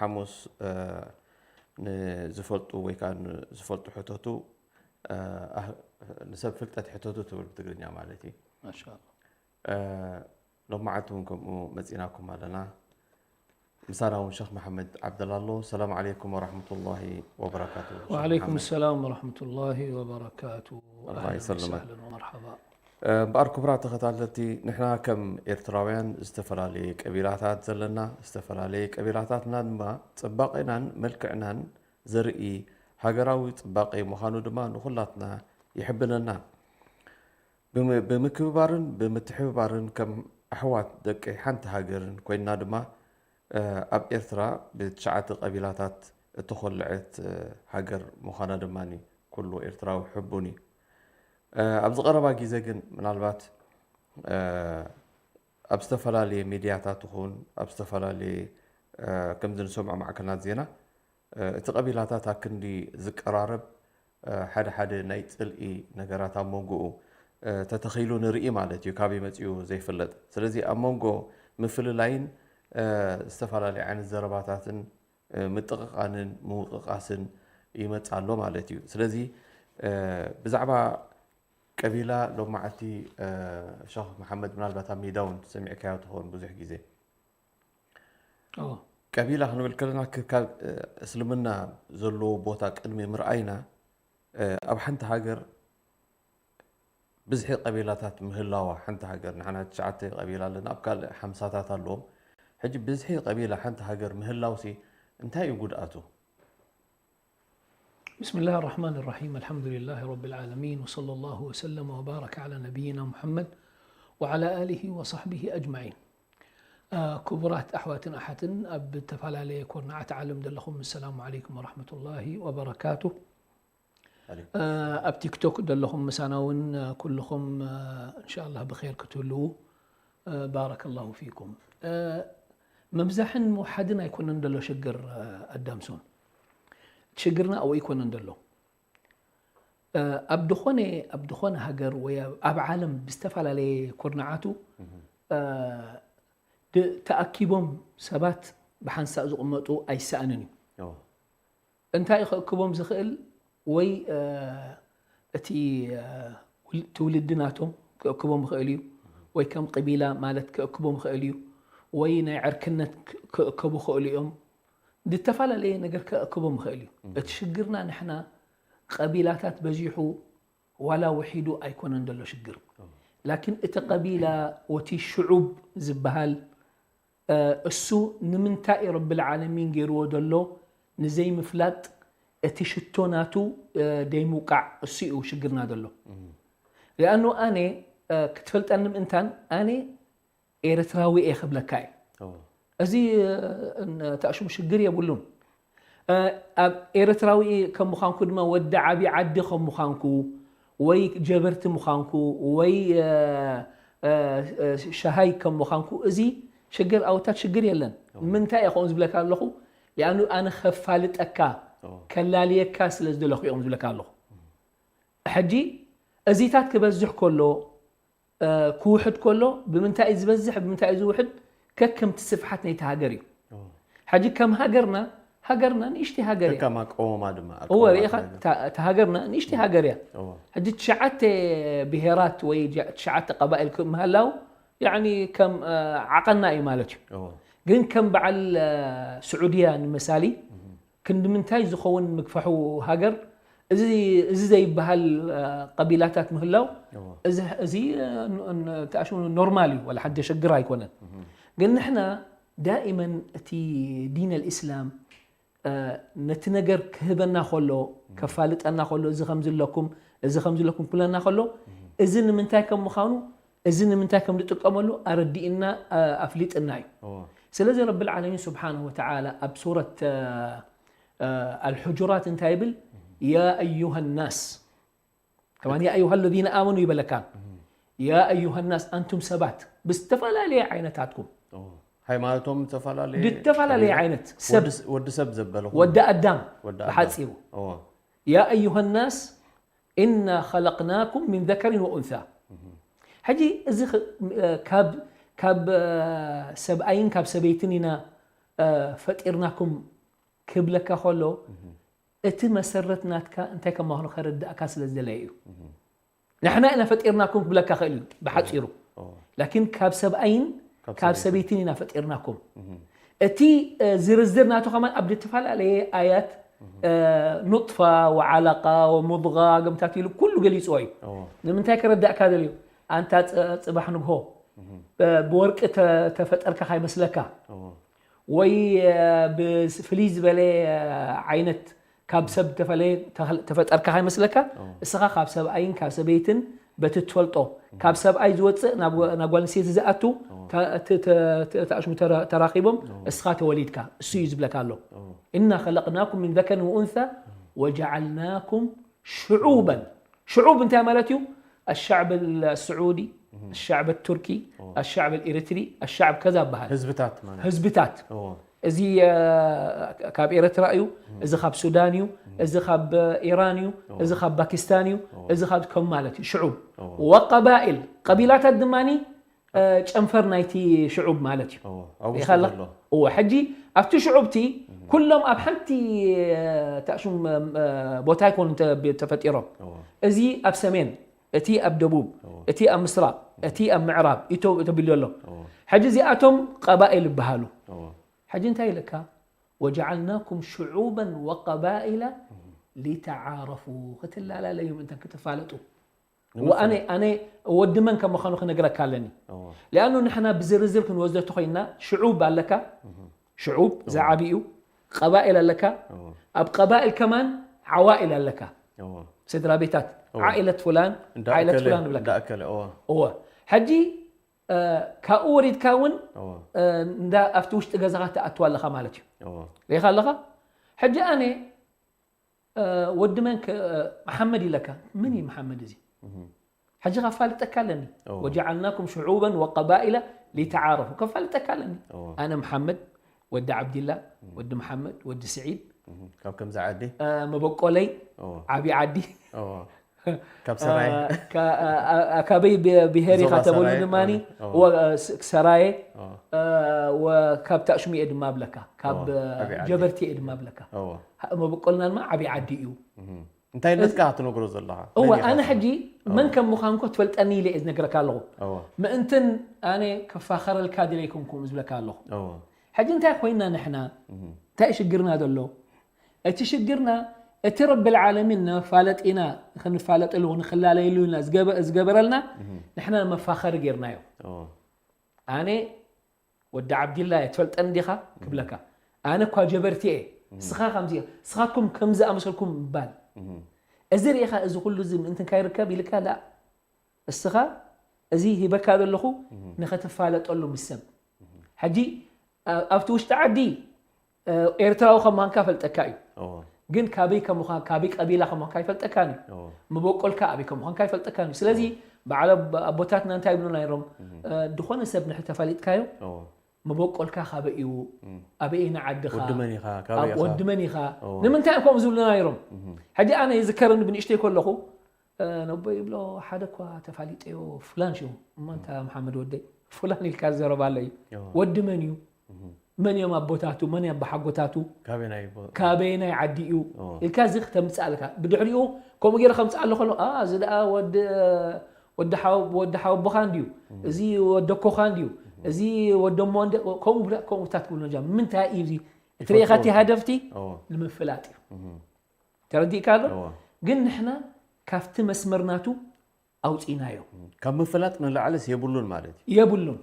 ሓሙስ ንዝፈልጡ ወይ ከዓ ንዝፈልጡ ሕተቱ፣ ንሰብ ፍልጠት ሕተቱ ትብል ብትግርኛ ማለት እዩ። ማሻኣላ። ሎማዓንቲ እውን ከምኡ መፂናኩም ኣለና። ምሳና እውን ሸኽ መሓመድ ዓብደላ ኣሎ። ሰላም ዓለይኩም ወራሕመቱላሂ ወበረካቱ። ወዓለይኩም ሰላም ወራሕመቱላሂ ወበረካቱ። ኣላህ ይሰልመክ። እምበኣር ክቡራት ተኸታተልቲ፣ ንሕና ከም ኤርትራውያን ዝተፈላለየ ቀቢላታት ዘለና፣ ዝተፈላለየ ቀቢላታትና ድማ ጽባቐናን መልክዕናን ዘርኢ ሃገራዊ ጽባቐ ምዃኑ ድማ ንኹላትና ይሕብነና። ብምክብባርን ብምትሕብባርን ከም ኣሕዋት ደቂ ሓንቲ ሃገርን ኮይንና ድማ ኣብ ኤርትራ ብትሽዓተ ቀቢላታት እተኾልዐት ሃገር ምዃና ድማ ኩሉ ኤርትራዊ ሕቡን እዩ። ኣብዚ ቀረባ ግዜ ግን ምናልባት ኣብ ዝተፈላለየ ሚድያታት ይኹን ኣብ ዝተፈላለየ ከምዚ ንሰምዖ ማዕከናት ዜና እቲ ቀቢላታት ኣክንዲ ዝቀራረብ ሓደ ሓደ ናይ ጽልኢ ነገራት ኣብ መንጎኡ ተተኺሉ ንርኢ ማለት እዩ። ካበይ መጺኡ ዘይፍለጥ። ስለዚ ኣብ መንጎ ምፍልላይን ዝተፈላለየ ዓይነት ዘረባታትን ምጥቕቓንን ምውቕቓስን ይመጽእ ኣሎ ማለት እዩ። ስለዚ ብዛዕባ ቀቢላ ሎማዓንቲ ሸኽ መሓመድ ምናልባት ኣብ ሜዳ እውን ሰሚዕካዮ ትኸውን ብዙሕ ግዜ። ቀቢላ ክንብል ከለና ክካብ እስልምና ዘለዎ ቦታ ቅድሚ ምርኣይና ኣብ ሓንቲ ሃገር ብዝሒ ቀቢላታት ምህላዋ ሓንቲ ሃገር ንሕና ትሽዓተ ቀቢላ ኣለና ኣብ ካልእ ሓምሳታት ኣለዎም ሕጂ ብዝሒ ቀቢላ ሓንቲ ሃገር ምህላውሲ እንታይ እዩ ጉድኣቱ? بسم الله الرحمن الرحيم الحمد لله رب العالمين وصلى الله وسلم وبارك على نبينا محمد وعلى آله وصحبه أجمعين ክቡራት ኣሕዋትን ኣሓትን ኣብ ዝተፈላለየ ኮርናዓት ዓለም ዘለኹም ሰላሙ ዓለይኩም ወራሕመቱላሂ ወበረካቱ ኣብ ቲክቶክ ዘለኹም ምሳና እውን ኩልኹም እንሻላ ብር ክትህልዉ ባረከላሁ ፊኩም መብዛሕን ምውሓድን ኣይኮነን ዘሎ ሽግር ኣዳምሶን ሽግርና ኣብኡ ኣይኮነን ዘሎ ኣብ ድኾነ ኣብ ድኾነ ሃገር ወይ ኣብ ዓለም ብዝተፈላለየ ኩርናዓቱ ተኣኪቦም ሰባት ብሓንሳእ ዝቕመጡ ኣይሰኣንን እዩ እንታይ እዩ ክእክቦም ዝኽእል ወይ እቲ ትውልዲ ናቶም ክእክቦም ይኽእል እዩ ወይ ከም ቅቢላ ማለት ክእክቦም ይኽእል እዩ ወይ ናይ ዕርክነት ክእከቡ ይኽእሉ እዮም ዝተፈላለየ ነገር ክእክቦም ይኽእል እዩ እቲ ሽግርና ንሕና ቀቢላታት በዚሑ ዋላ ውሒዱ ኣይኮነን ዘሎ ሽግር ላኪን እቲ ቀቢላ ወቲ ሽዑብ ዝበሃል እሱ ንምንታይ እዩ ረብል ዓለሚን ገይርዎ ዘሎ ንዘይምፍላጥ እቲ ሽቶ ናቱ ደይምውቃዕ እሱ እዩ ሽግርና ዘሎ ሊኣኑ ኣነ ክትፈልጠኒ ምእንታን ኣነ ኤርትራዊ እየ ክብለካ እየ እዚ ተኣሽሙ ሽግር የብሉን ኣብ ኤርትራዊ ከም ምዃንኩ ድማ ወዲ ዓብዪ ዓዲ ከም ምዃንኩ ወይ ጀበርቲ ምዃንኩ ወይ ሸሃይ ከም ምዃንኩ እዚ ሽግር ኣወታት ሽግር የለን ንምንታይ እየ ከምኡ ዝብለካ ኣለኹ ሊኣኑ ኣነ ከፋልጠካ ከላልየካ ስለ ዝደለኹ እዮም ዝብለካ ኣለኹ ሕጂ እዚታት ክበዝሕ ከሎ ክውሕድ ከሎ ብምንታይ እዩ ዝበዝሕ ብምንታይ እዩ ዝውሕድ ከከምቲ ስፍሓት ናይቲ ሃገር እዩ ሕጂ ከም ሃገርና ሃገርና ንእሽቲ ሃገር እያ ከማቀወማ ድማ እወ ርኢኻ እታ ሃገርና ንእሽቲ ሃገር እያ ሕጂ ትሽዓተ ብሄራት ወይ ትሽዓተ ቀባኢል ክምህላው ያኒ ከም ዓቐና እዩ ማለት እዩ ግን ከም በዓል ስዑድያ ንምሳሊ ክንዲ ምንታይ ዝኸውን ምግፋሑ ሃገር እዚ ዘይበሃል ቀቢላታት ምህላው እዚ ተኣሽሙ ኖርማል እዩ ወላ ሓንቲ ሸግር ኣይኮነን ግን ንሕና ዳኢመን እቲ ዲን ኣልእስላም ነቲ ነገር ክህበና ከሎ ከፋልጠና ከሎ እዚ ከምዚ ኣለኩም እዚ ከምዚ ኣለኩም ክብለና ከሎ እዚ ንምንታይ ከም ምዃኑ እዚ ንምንታይ ከም ንጥቀመሉ ኣረዲእና ኣፍሊጥና እዩ ስለዚ ረቢ ልዓለሚን ስብሓንሁ ወተዓላ ኣብ ሱረት ኣልሑጁራት እንታይ ይብል ያ ኣዩሃ ናስ ከማን ያ ኣዩሃ ለዚነ ኣመኑ ይበለካ ያ ኣዩሃ ናስ ኣንቱም ሰባት ብዝተፈላለየ ዓይነታትኩም ሃይማኖቶም ዝተፈላለየ ብዝተፈላለየ ዓይነት ሰብ ወዲ ሰብ ዘበለ ወዲ ኣዳም ብሓፂሩ ያ ኣዩሃ ናስ إنا خلقناكم من ذكر وأنثى ሕጂ እዚ ካብ ሰብኣይን ካብ ሰበይትን ኢና እ፣ ፈጢርናኩም ክብለካ ከሎ፣ እቲ መሰረት ናትካ እንታይ ከም ምዃኑ ከረዳእካ ስለ ዝደለየ እዩ። ንሕና ኢና ፈጢርናኩም ክብለካ ክእል እዩ ብሓጺሩ። ላኪን ካብ ሰብኣይን ካብ ሰበይትን ኢና ፈጢርናኩም። እቲ፣ እ፣ ዝርዝር ናቱ ከማን ኣብ ዝተፈላለየ ኣያት፣ እ፣ ኑጥፋ ወዓላቃ ወሙድጋ ገምታት ኢሉ ኩሉ ገሊጽዎ እዩ። ንምንታይ ከረዳእካ ደልዩ? ኣንታ ጽ-፣ ጽባሕ ንግሆ፣ እ፣ ብወርቂ ተ-፣ ተፈጠርካ ካይመስለካ፣ ወይ፣ እ፣ ብፍልይ ዝበለ፣ እ፣ ዓይነት ካብ ሰብ ተፈለየ ተኸል-፣ ተፈጠርካ ካይመስለካ፣ እስኻ ካብ ሰብኣይን ካብ ሰበይትን በቲ ትፈልጦ፣ ካብ ሰብኣይ ዝወፅእ ናብ ጓ-፣ ናብ ጓል ኣንስተይቲ ዝኣቱ፣ ተ-፣ ተ-፣ ተ-፣ ተ-፣ ተኣሽሙ ተራ-፣ ተራኺቦም፣ እስኻ ተወሊድካ፣ እሱ እዩ ዝብለካ ኣሎ። ኢና ኸለቅናኩም ምን ዘከርን ወኡንሳ ወጀዓልናኩም ሽዑበን። ሽዑብ እንታይ ማለት እዩ? ኣሻዕብ ኣስዑዲ፣ ኣሻዕብ ቱርኪ፣ ኣሻዕብ ኤሪትሪ፣ ኣሻዕብ ከዛ በሃል። ህዝብታት ማለት። ህዝብታት። እዚ፣ እ፣ ካብ ኤርትራ እዩ፣ እዚ ካብ ሱዳን እዩ፣ እዚ ካብ ኢራን እዩ፣ እዚ ካብ ፓኪስታን እዩ፣ እዚ ካብ ከም ማለት እዩ። ሽዑብ ወቀባኢል፣ ቀቢላታት ድማኒ፣ እ፣ ጨንፈር ናይቲ ሽዑብ ማለት እዩ። እወ፣ ኣብ ውሽጢ ኢኻ ኣላ-፣ ዘሎ። እወ፣ ሕጂ ኣብቲ ሽዑብቲ ኩሎም ኣብ ሓንቲ፣ እ፣ ታእሹም፣ እ፣ ቦታ ኣይኮኑን ተ-፣ ተፈጢሮም። እወ። እዚ ኣብ ሰሜን፣ እቲ ኣብ ደቡብ፣ እወ። እቲ ኣብ ምስራቕ፣ እቲ ኣብ ምዕራብ እዩ ተ-፣ ተቢሉ ዘሎ። እወ። ሕጂ እዚኣቶም ቀባኢል ይበሃሉ። እወ። ሕጂ እንታይ ኢለካ? "ወጀዓልናኩም ሽዑበን ወቀባኢላ ሊተዓረፉ"፣ ክትላለለዩ ምእንታን ክትፋለጡ። ንምፍላጥ። ወኣነ፣ ኣነ ወዲ መን ከም ምዃኑ ክነግረካ ኣለኒ። እወ። ሊኣኑ ንሕና ብዝርዝር ክንወስዶ ተኾይንና፣ ሽዑብ ኣለካ፣ ሽዑብ እወ። ዝዓብዩ፣ ቀባኢል ኣለካ፣ እወ። ኣብ ቀባኢል ከማን ዓዋኢል ኣለካ። እወ። ስድራ ቤታት፣ እወ። ዓኢለት ፍላን፣ እንዳ ዓኢለት እከለ፣ ፍላን ይብለካ። እንዳ እከለ፣ እወ። እወ። ሕጂ፣ እ፣ ካብኡ ወሪድካ እውን፣ እወ። እ፣ እንዳ ኣብቲ ውሽጢ ገዛኻ ትኣትዋ ኣለኻ ማለት እዩ። እወ። ሪኢኻ ኣለኻ? ሕጂ ኣነ፣ እ፣ ወዲ መን ከ-፣ እ፣ መሓመድ ኢለካ። መን እዩ መሓመድ እዚ? እህ። ሕጂ ከፋልጠካ ኣለኒ። እወ። "ወጀዓልናኩም ሽዑበን ወቀባኢላ ሊተዓረፉ"። ከፋልጠካ ኣለኒ። እወ። ኣነ መሓመድ፣ ወዲ ዓብዲላ፣ እህ። ወዲ መሓመድ፣ ወዲ ስዒድ። እህ። ካብ ከምዚ ዓዲ? እ፣ መበቆለይ፣ እወ። ዓብዪ ዓዲ። እወ። ካብ ሰራየ? እ፣ ካ-፣ እ፣ እ፣ ካበይ ብ-፣ ብሄር ኢኻ ዞባ ተብሉ ሰራየ? ድማኒ? እወ። እወ፣ እ፣ ስ-፣ ሰራየ። እወ። እ፣ ወ-፣ ካብ ታእሹም እየ ድማ ብለካ። ካብ፣ እወ፣ እ፣ ዓብዪ ዓዲ። ጀበርቲ እየ ድማ ብለካ። እወ። ሀ-፣ መበቆልና ድማ ዓብዪ ዓዲ እዩ። እህ። እንታይ ኢልካ ትነግሮ ዘለኻ? እወ፣ መን ኢኻ ኣነ ንስኻ? ሕጂ እወ። መን ከም ምዃንኮ ትፈልጠኒ ኢለ እየ ዝነግረካ ኣለኹ። እወ። ምእንትን ኣነ ክፋኸረልካ ድለ ኣይኮንኩ ዝብለካ ኣለኹ። እወ። ሕጂ እንታይ ኮይንና ንሕና? እህ። እንታይ ሽግርና ዘሎ? እቲ ሽግርና፣ እቲ ረብል ዓለሚን ንመፋለጢና፣ ክንፋለጠሉ፣ ንኽላለየሉ ኢልና ዝገበ-፣ ዝገበረልና፣ እህ። ንሕና መፋኸሪ ጌርናዮ። እወ። ኣነ ወዲ ዓብዲላ እየ፣ ትፈልጠኒ ዲኻ? ክብለካ። ኣነ እኳ ጀበርቲ እየ፣ እህ። እስኻ ከምዚ፣ እስኻትኩም ከም ዝኣመሰልኩም ምባል። እህ። እዚ ርኢኻ፣ እዚ ኩሉ እዚ ምእንትን ካይርከብ ኢልካ፣ ላ። እስኻ እዚ ሂበካ ዘለኹ እህ። ንኸትፋለጠሉ ምስ ሰብ። እህ። ሕጂ፣ ኣ-፣ ኣብቲ ውሽጢ ዓዲ፣ እ፣ ኤርትራዊ ከም ምዃንካ ፈልጠካ እዩ። እወ። ግን ካበይ ከም ምዃን፣ ካበይ ቀቢላ ከም ምዃንካ ኣይፈልጠካን እዩ። እወ። መበቆልካ ኣበይ ከም ምዃንካ ኣይፈልጠካን እዩ። ስለዚ፣ እወ። በዓል ኣቦ-፣ ኣቦታትና እንታይ ይብሉና ነይሮም? እህ። እ፣ ዝኾነ ሰብ ንድሕር ተፋሊጥካዮ፣ እወ። መበቆልካ ካበይ እዩ? እም። ኣበየናይ ዓድኻ? ወዲ መን ኢኻ? ካበይ ኣብ ኢኻ? ወዲ መን ኢኻ? እወ። ንምንታይ እዮም ከምኡ ዝብሉና ነይሮም? እህ። ሕጂ ኣነ ይዝከረኒ ብንእሽተይ ከለኹ፣ እ፣ ነቦይ ይብሎ፣ ሓደ እኳ ተፋሊጠዮ፣ ፍላን ሽሙ፣ እሞ እንታ እም። መሓመድ ወደይ፣ ፍላን ኢልካ ዝዘረባ ኣሎ እዩ። እወ። ወዲ መን እዩ? እህ። መን እዮም ኣቦታቱ? መን እዮም ኣቦሓጎታቱ? ካበየናይ ቦ-፣ ካበየናይ ዓዲ እዩ? እወ። ኢልካ እዚ ክተምጽእ ኣለካ። ብድሕሪኡ ከምኡ ገይረ ከምጽእ ኣለኹ፣ "ኣ፣ እዚ ደኣ ወዲ፣ ወዲ ሓው-፣ ወዲ ሓወቦኻ እንድዩ፣ እም። እዚ ወዲ ኣኮኻ እንድዩ፣ እም። እዚ ወዲ እሞ እንደ-", ከምኡ ብላ-፣ ከምኡታት ክብሉ ነጃ። ምንታይ እዩ እዚ? እቲ ይፈልጥዎ ርኢኻቲ እዩ። ሃደፍቲ እወ። ንምፍላጥ እዩ። እም። ተረዲእካ ኣሎ? እወ። ግን ንሕና ካብቲ መስመር ናቱ ኣውጺእናዮ። እም። ካብ ምፍላጥ ንላዕልስ የብሉን ማለት እዩ። የብሉን።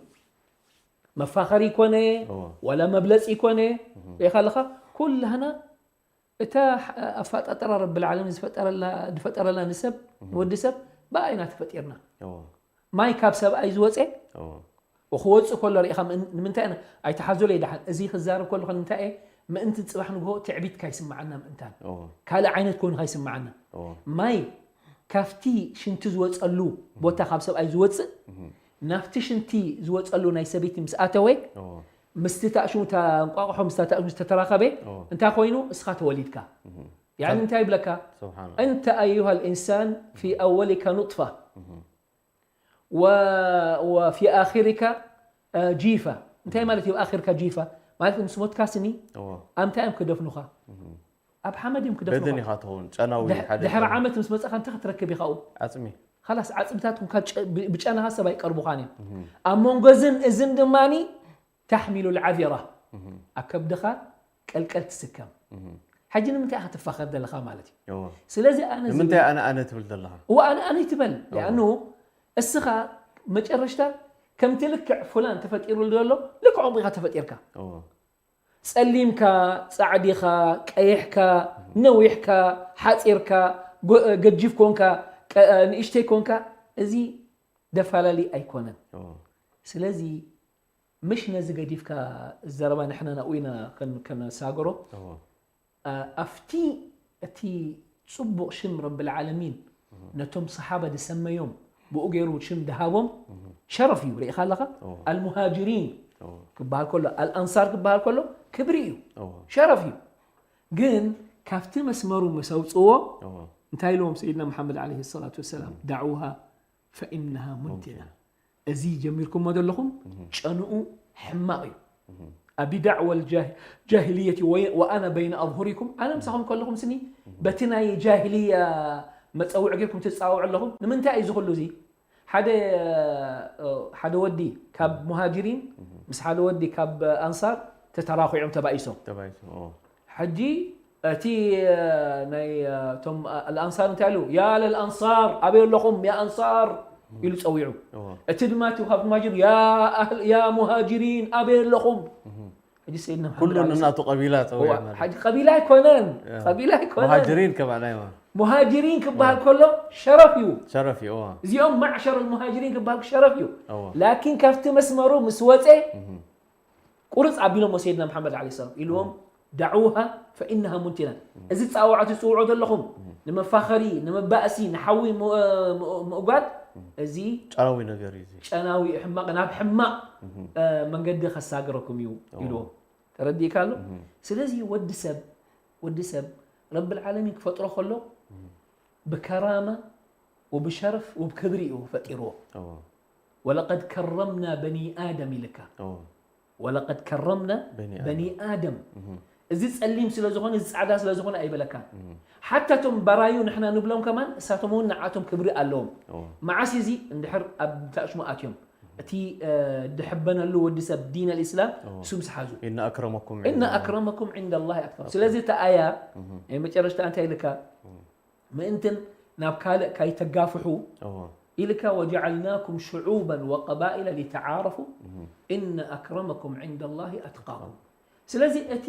መፋኸሪ ይኮነ፣ እወ። ወላ መብለጺ ይኮነ። እም። ርኢኻ ኣለኻ? ኩላህና እታ ሕ-፣ ኣፈጣጠራ ረብል ዓለሚን ዝፈጠረላ፣ ዝፈጠረላ ንሰብ፣ እህ። ንወዲ ሰብ ብኣይ ኢና ተፈጢርና። እዎ። ማይ ካብ ሰብኣይ ዝወፀ፣ እዎ። ክወፅእ ከሎ ርኢኻ ምን-፣ ንምንታይ ኢና? ኣይትሓዙለይ ደሓን። እዚ ክዛረብ ከለኹ ንምንታይ እየ? ምእንቲ ፅባሕ ንግሆ ትዕቢት ካይስምዓና ምእንታን። እዎ። ካልእ ዓይነት ኮይኑ ካይስምዓና። እዎ። ማይ ካብቲ ሽንቲ ዝወፀሉ ቦታ ካብ ሰብኣይ ዝወፅእ፣ እህ። ናብቲ ሽንቲ ዝወፀሉ ናይ ሰበይቲ ምስ ኣተወ፣ እዎ። ምስቲ ታእሽሙ፣ እታ እንቋቑሖ ምስታ ታእሽሙ ዝተተራኸበ፣ እዎ። እንታይ ኮይኑ? እስኻ ተወሊድካ። እህ። ያኒ እንታይ ይብለካ? ስብሓን ኣላህ። أنت أيها الإنسان في أولك نطفة، እህ። و-، وفي آخرك، እ፣ جيفة። እንታይ ማለት እዩ ኣኺርካ ጂፋ? ማለት ምስ ሞትካ ስኒ እዎ ኣብ እንታይ እዮም ክደፍኑኻ? ኣብ ሓመድ እዮም ክደፍኑኻ። በድን ኢኻ ትኸውን ጨናዊ ድሕ- ሓደ ድሕሪ ጨናዊ። ዓመት ምስ መጻኻ እንታይ ክትረክብ ኢኻ ኣብኡ? ዓፅሚ ኻላስ ዓጽምታት ኮንካ ጨ- ብ- ብጨናኻ ሰብ ኣይቀርቡኻን እዮም። ኣብ መንጎ እዝን እዝን ድማኒ ታሕሚሉ ልዓዚራ ኣብ ከብድኻ ቀልቀል ትስከም። ሕጂ ንምንታይ ኢኻ ትፋኸር ዘለኻ ማለት እዩ። እዎ ስለዚ ኣነ ዝብል- ንምንታይ ኣነ ኣነ ትብል ዘለኻ? እዋ ኣነ ኣነ ይትበል ያኑ እስኻ መጨረሽታ ከምቲ ልክዕ ፉላን ተፈጢሩ ዘሎ ልክዕ ኢኻ ተፈጢርካ። እዎ ጸሊምካ ጻዕዲኻ ቀይሕካ ነዊሕካ ሓጺርካ ጎ- ገጂፍ ኮንካ ቀ- ንእሽተይ ኮንካ እዚ ደፈላለይ ኣይኮነን። እዎ ስለዚ ምሽ ነዚ ገዲፍካ ዘረባ ንሕና ናብኡ ኢና ከን- ከነሳግሮ እዎ ኣ- ኣብቲ እቲ ጽቡቕ ሽም ረብል ዓለሚን ነቶም ሰሓባ ዝሰመዮም ብኡ ገይሩ ሽም ድሃቦም ሸረፍ እዩ። ርኢኻ ኣለኻ እዎ ኣልሙሃጅሪን እዎ ክበሃል ከሎ ኣልኣንሳር ክበሃል ከሎ ክብሪ እዩ እዎ ሸረፍ እዩ። ግን ካብቲ መስመሩ ምስ ኣውፅዎ እዎ እንታይ ኢልዎም ሰይድና መሓመድ ዓለይሂ ሰላቱ ወሰላም ዳዕውሃ ፈኢነሃ ሙንቲና። እዚ ጀሚርኩሞ ዘለኹም ጨንኡ ሕማቕ እዩ። ኣቢ ዳዕወ ጃሂልየቲ ወአና በይነ ኣظሁሪኩም ኣነ ምሳኹም ከለኹም ስኒ በቲ ናይ ጃሂልያ መፀውዒ ጌርኩም ትፃውዑ ኣለኹም። ንምንታይ እዩ ዝኽሉ እዚ ሓደ ሓደ ወዲ ካብ ሙሃጅሪን ምስ ሓደ ወዲ ካብ ኣንሳር ተተራኺዖም ተባኢሶም። ተባይቱ እዎ ሕጂ እቲ ናይ እቶም ኣልኣንሳር እንታይ ኢሉ ያ ለልኣንሳር ኣበይ ኣለኹም ያ ኣንሳር ኢሉ ፀዊዑ። እዎ እቲ ድማ እቲ ካብ ሙሃጅር ያ ኣህል ያ ሙሃጅሪን ኣበይ ኣለኹም። ሕጂ ሰይድና መሓመድ ኩሉ ዓሊ እናቱ ቀቢላ ፀውዒ እዋ፣ ማለት ሕጂ ቀቢላ ኣይኮነን ያ። ቀቢላ ኣይኮነን። ሙሃጅሪን ከማና እዋ ሙሃጅሪን ክበሃል ከሎ ሸረፍ እዩ። ሸረፍ እዩ እዋ እዚኦም ማዕሸር ሙሃጅሪን ክበሃል ሸረፍ እዩ። እዋ ላኪን ካብቲ መስመሩ ምስ ወፀ ቁርፅ ኣቢሎሞ ሰይድና መሓመድ ዓለይሂ ሰላም ኢልዎም ዳዕውሃ ፈኢነሃ ሙንቲና። እዚ ፃውዓ ትፅውዑ ዘለኹም ንመፋኸሪ ንመባእሲ ንሓዊ ምእ- ምእ- ምእጓድ እዚ ጨናዊ ነገር እዩ እዚ ጨናዊ ሕማቕ ናብ ሕማቕ እ፣ መንገዲ ከሳግረኩም እዩ ኢልዎም። ተረዲእካ ኣሎ። ስለዚ ወዲ ሰብ ወዲ ሰብ ረብል ዓለሚን ክፈጥሮ ከሎ ብከራማ ወብሸረፍ ወብክብሪ እዩ ፈጢርዎ። እዎ ወለቀድ ከረምና በኒ ኣደም ኢልካ እዎ ወለቀድ ከረምና በኒ በኒ ኣደም። እዚ ጸሊም ስለ ዝኾነ እዚ ጻዕዳ ስለ ዝኾነ ኣይበለካን። ሓታ እቶም በራዩ ንሕና ንብሎም ከማን እሳቶም እውን ንዓቶም ክብሪ ኣለዎም። እዎ መዓስ እዚ እንድሕር ኣብ ታሽሙ ኣትዮም እቲ እ፣ ድሕበነሉ ወዲ ሰብ ዲን ኣልእስላም እዎ። እሱ ምስ ሓዙ ኢነ ኣክረመኩም እነ ኣክረመኩም ዕንደ ላህ ኣትቃኩም። ስለዚ እቲ ኣያ ናይ መጨረሽታ እንታይ ኢልካ ምእንትን ናብ ካልእ ካይተጋፍሑ እዎ ኢልካ ወጀዓልናኩም ሽዑበን ወቀባኢለ ሊተዓረፉ እነ ኣክረመኩም ዕንደ ላህ ኣትቃኩም። ስለዚ እቲ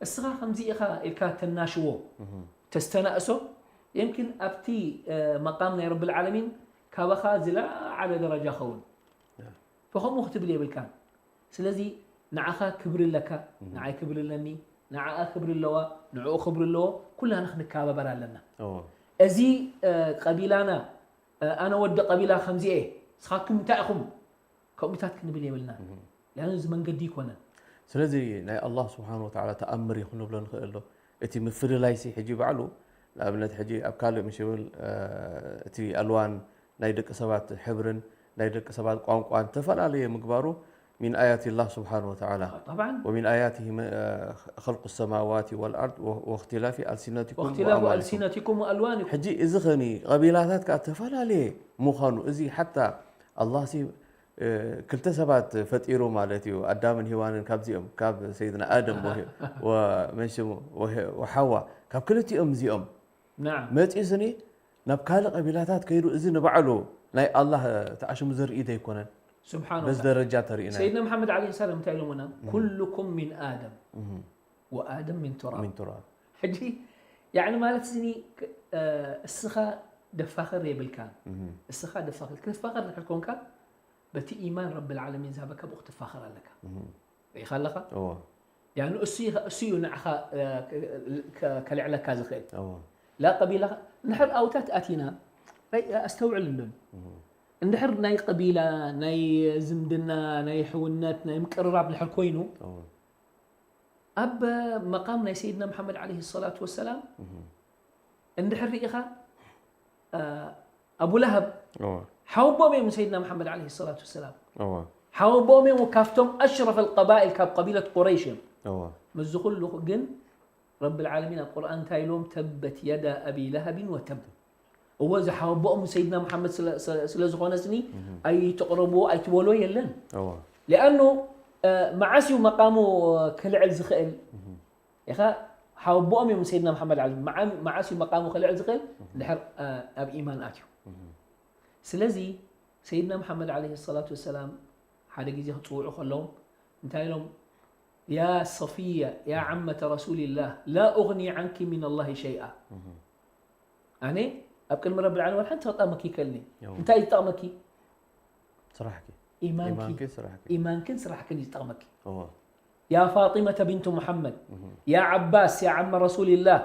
እስኻ ከምዚ ኢኻ ኢልካ ተናሽዎ ተስተናእሶ የምኪን ኣብቲ እ፣ መቃም ናይ ረብል ዓለሚን ካባኻ ዝለዓለ ደረጃ ኸውን ፈኸምኡ ክትብል የብልካን። ስለዚ ንዓኻ ክብሪ ኣለካ ንዓይ ክብሪ ኣለኒ ንዓኣ ክብሪ ኣለዋ ንዕኡ ክብሪ ኣለዎ። ኩላና ክንከባበር ኣለና። እዎ እዚ እ፣ ቀቢላና እ፣ ኣነ ወዲ ቀቢላ ከምዚኤ ስኻትኩም እንታይ ኢኹም ከምኡታት ክንብል የብልና። ያን እዚ መንገዲ ይኮነን። ስለዚ ናይ ኣላህ ስብሓን ወተዓላ ተኣምር እዩ ክንብሎ ንኽእል ዶ? እቲ ምፍልላይሲ ሕጂ ባዕሉ ንኣብነት ሕጂ ኣብ ካልእ ምሽ ይብል እቲ ኣልዋን ናይ ደቂ ሰባት ሕብርን ናይ ደቂ ሰባት ቋንቋን ተፈላለየ ምግባሩ ሚን ኣያት ላህ ስብሓን ወተዓላ طبعا ومن آياته م- خلق السماوات والأرض واختلاف ألسنتكم واختلاف وألوانكم ألسنتكم وألوانكم ሕጂ እዚ ኸኒ ቀቢላታት ከዓ ተፈላለየ ምዃኑ እዚ ሓታ ኣላህ ሲ እ፣ ክልተ ሰባት ፈጢሩ ማለት እዩ ኣዳምን ሂዋንን ካብዚኦም ካብ ሰይድና ኣደም ወ- ወመን ሽሙ ወ- ወሓዋ ካብ ክልቲኦም እዚኦም نعم መፂኡ ስኒ ናብ ካልእ ቀቢላታት ከይዱ እዚ ንባዕሉ ናይ ኣላህ ተዓሽሙ ዘርኢ ዘይኮነን سبحان በዚ الله ደረጃ ተርእና سيدنا محمد عليه السلام እንታይ ኢሎምና ኩልኩም من آدم وآدم من تراب ሚን ቱራብ ሕጂ ያዕኒ ማለት ስኒ እ፣ እስኻ ደፋኸር የብልካን እስኻ ደፋኸር ክትፋኸር ድሕር ኮንካ በቲ ኢማን ረብል ዓለሚን ዝሃበካ ብኡ ክትፋኸር ኣለካ ርኢኻ ኣለኻ እዎ ያኑ እሱ ይኸ- እሱ እዩ ንዓኻ እ፣ ከ- ከ- ከልዕለካ ዝኽእል እዎ ላ ቀቢላ እንድሕር ኣውታት ኣቲና ኣይ፣ ኣስተውዕል እንዶ እንድሕር ናይ ቀቢላ ናይ ዝምድና ናይ ሕውነት ናይ ምቅርራብ ድሕር ኮይኑ እዎ ኣብ መቃም ናይ ሰይድና መሓመድ ዓለይሂ ሰላቱ ወሰላም እንድሕር ርኢኻ እ፣ ኣቡ ለሃብ እዎ ሓወቦም እዮም ንሰይድና መሓመድ ዓለይሂ ሰላቱ ወሰላም እዎ ሓወቦም እዮም ካብቶም ኣሽረፍ ኣልቀባኢል ካብ ቀቢለት ቁረይሽ እዮም እዎ ምስዚ ኩሉ ግን ረብል ዓለሚን ኣብ ቁርኣን እንታይ ኢሎም? ተበት የዳ ኣቢ ለሃቢን ወተብ። እዎ ዝሓወቦኦም ሰይድና መሓመድ ስለ ዝኾነ ስኒ ኣይትቕረብዎ ኣይትበልዎ የለን። እዎ ሊኣኑ መዓስ እዩ መቃሙ ክልዕል ዝኽእል? ኢኻ ሓወቦኦም እዮም ሰይድና መሓመድ ዓሊ መዓስ እዩ መቃሙ ክልዕል ዝኽእል? ድሕር ኣብ ኢማን ኣትዩ። ስለዚ ሰይድና መሓመድ ዓለይሂ ሰላቱ ወሰላም ሓደ ግዜ ክፅውዑ ከለዎም እንታይ ኢሎም? ያ ሰፊያ ያ ዓመተ ረሱሊላህ ላ ኡግኒ ዓንኪ ሚን ኣላሂ ሸይኣ። ኣነ ኣብ ቅድሚ ረብል ዓለሚን ወላ ሓንቲ ክጠቕመኪ ይክእልኒ። እንታይ እዩ ዝጠቕመኪ? ስራሕኪ ኢማንኪ ኢማንኪ ስራሕኪ ኢማንክን ስራሕክን እዩ ዝጠቕመኪ። እዎ ያ ፋጢመተ ቢንቱ ሙሐመድ ያ ዓባስ ያ ዓመ ረሱሊላህ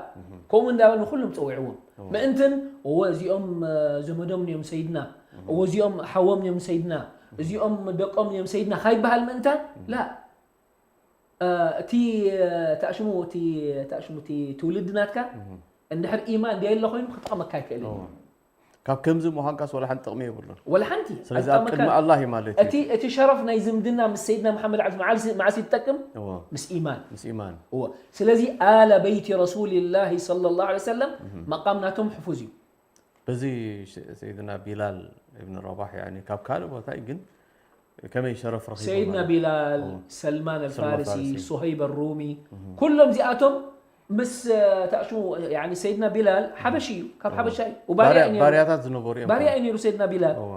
ከምኡ እንዳበል ንኩሎም ፀዊዕዎም። ምእንትን እወ እዚኦም ዘመዶም እዮም ሰይድና፣ እወ እዚኦም ሓዎም እዮም ሰይድና፣ እዚኦም ደቆም እዮም ሰይድና ካይበሃል ምእንታን ላ እቲ ታሽሙ እቲ ታሽሙ እቲ ትውልዲ ናትካ እንድሕር ኢማን ደየለ ኮይኑ ክጠቕመካ ኣይክእልን እዩ። ካብ ከምዚ ምዃንካስ ወላ ሓንቲ ጥቕሚ የብሉን። ወላ ሓንቲ ስለዚ ኣብ ቅድሚ ኣላህ እዩ ማለት እዩ። እቲ እቲ ሸረፍ ናይ ዝምድና ምስ ሰይድና መሓመድ ዓሊ መዓልሲ መዓስ ይጠቅም እዎ ምስ ኢማን ምስ ኢማን እዎ ስለዚ ኣለ በይቲ ረሱልላህ ሰለላሁ ዐለይሂ ወሰለም መቃም ናቶም ሕፉዝ እዩ። በዚ ሰይድና ቢላል እብን ረባሕ ያኒ ካብ ካልእ ቦታ እዩ ግን ከመይ ሸረፍ ረኺቡ ሰይድና ማለት? ቢላል እዎ። ሰልማን ሰልማን ኣልፋርሲ ፋርሲ። ሶሀይብ ሩሚ ኩሎም እዚኣቶም ምስ ታእሽሙ ሰይድና ቢላል ሓበሺ እዩ ካብ ሓበሻ እዩ። ባርያ ባርያ- እዩ ነይሩ። ባርያታት ዝነበሩ እዮም ባርያ እዩ ነይሩ ሰይድና ቢላል። እዎ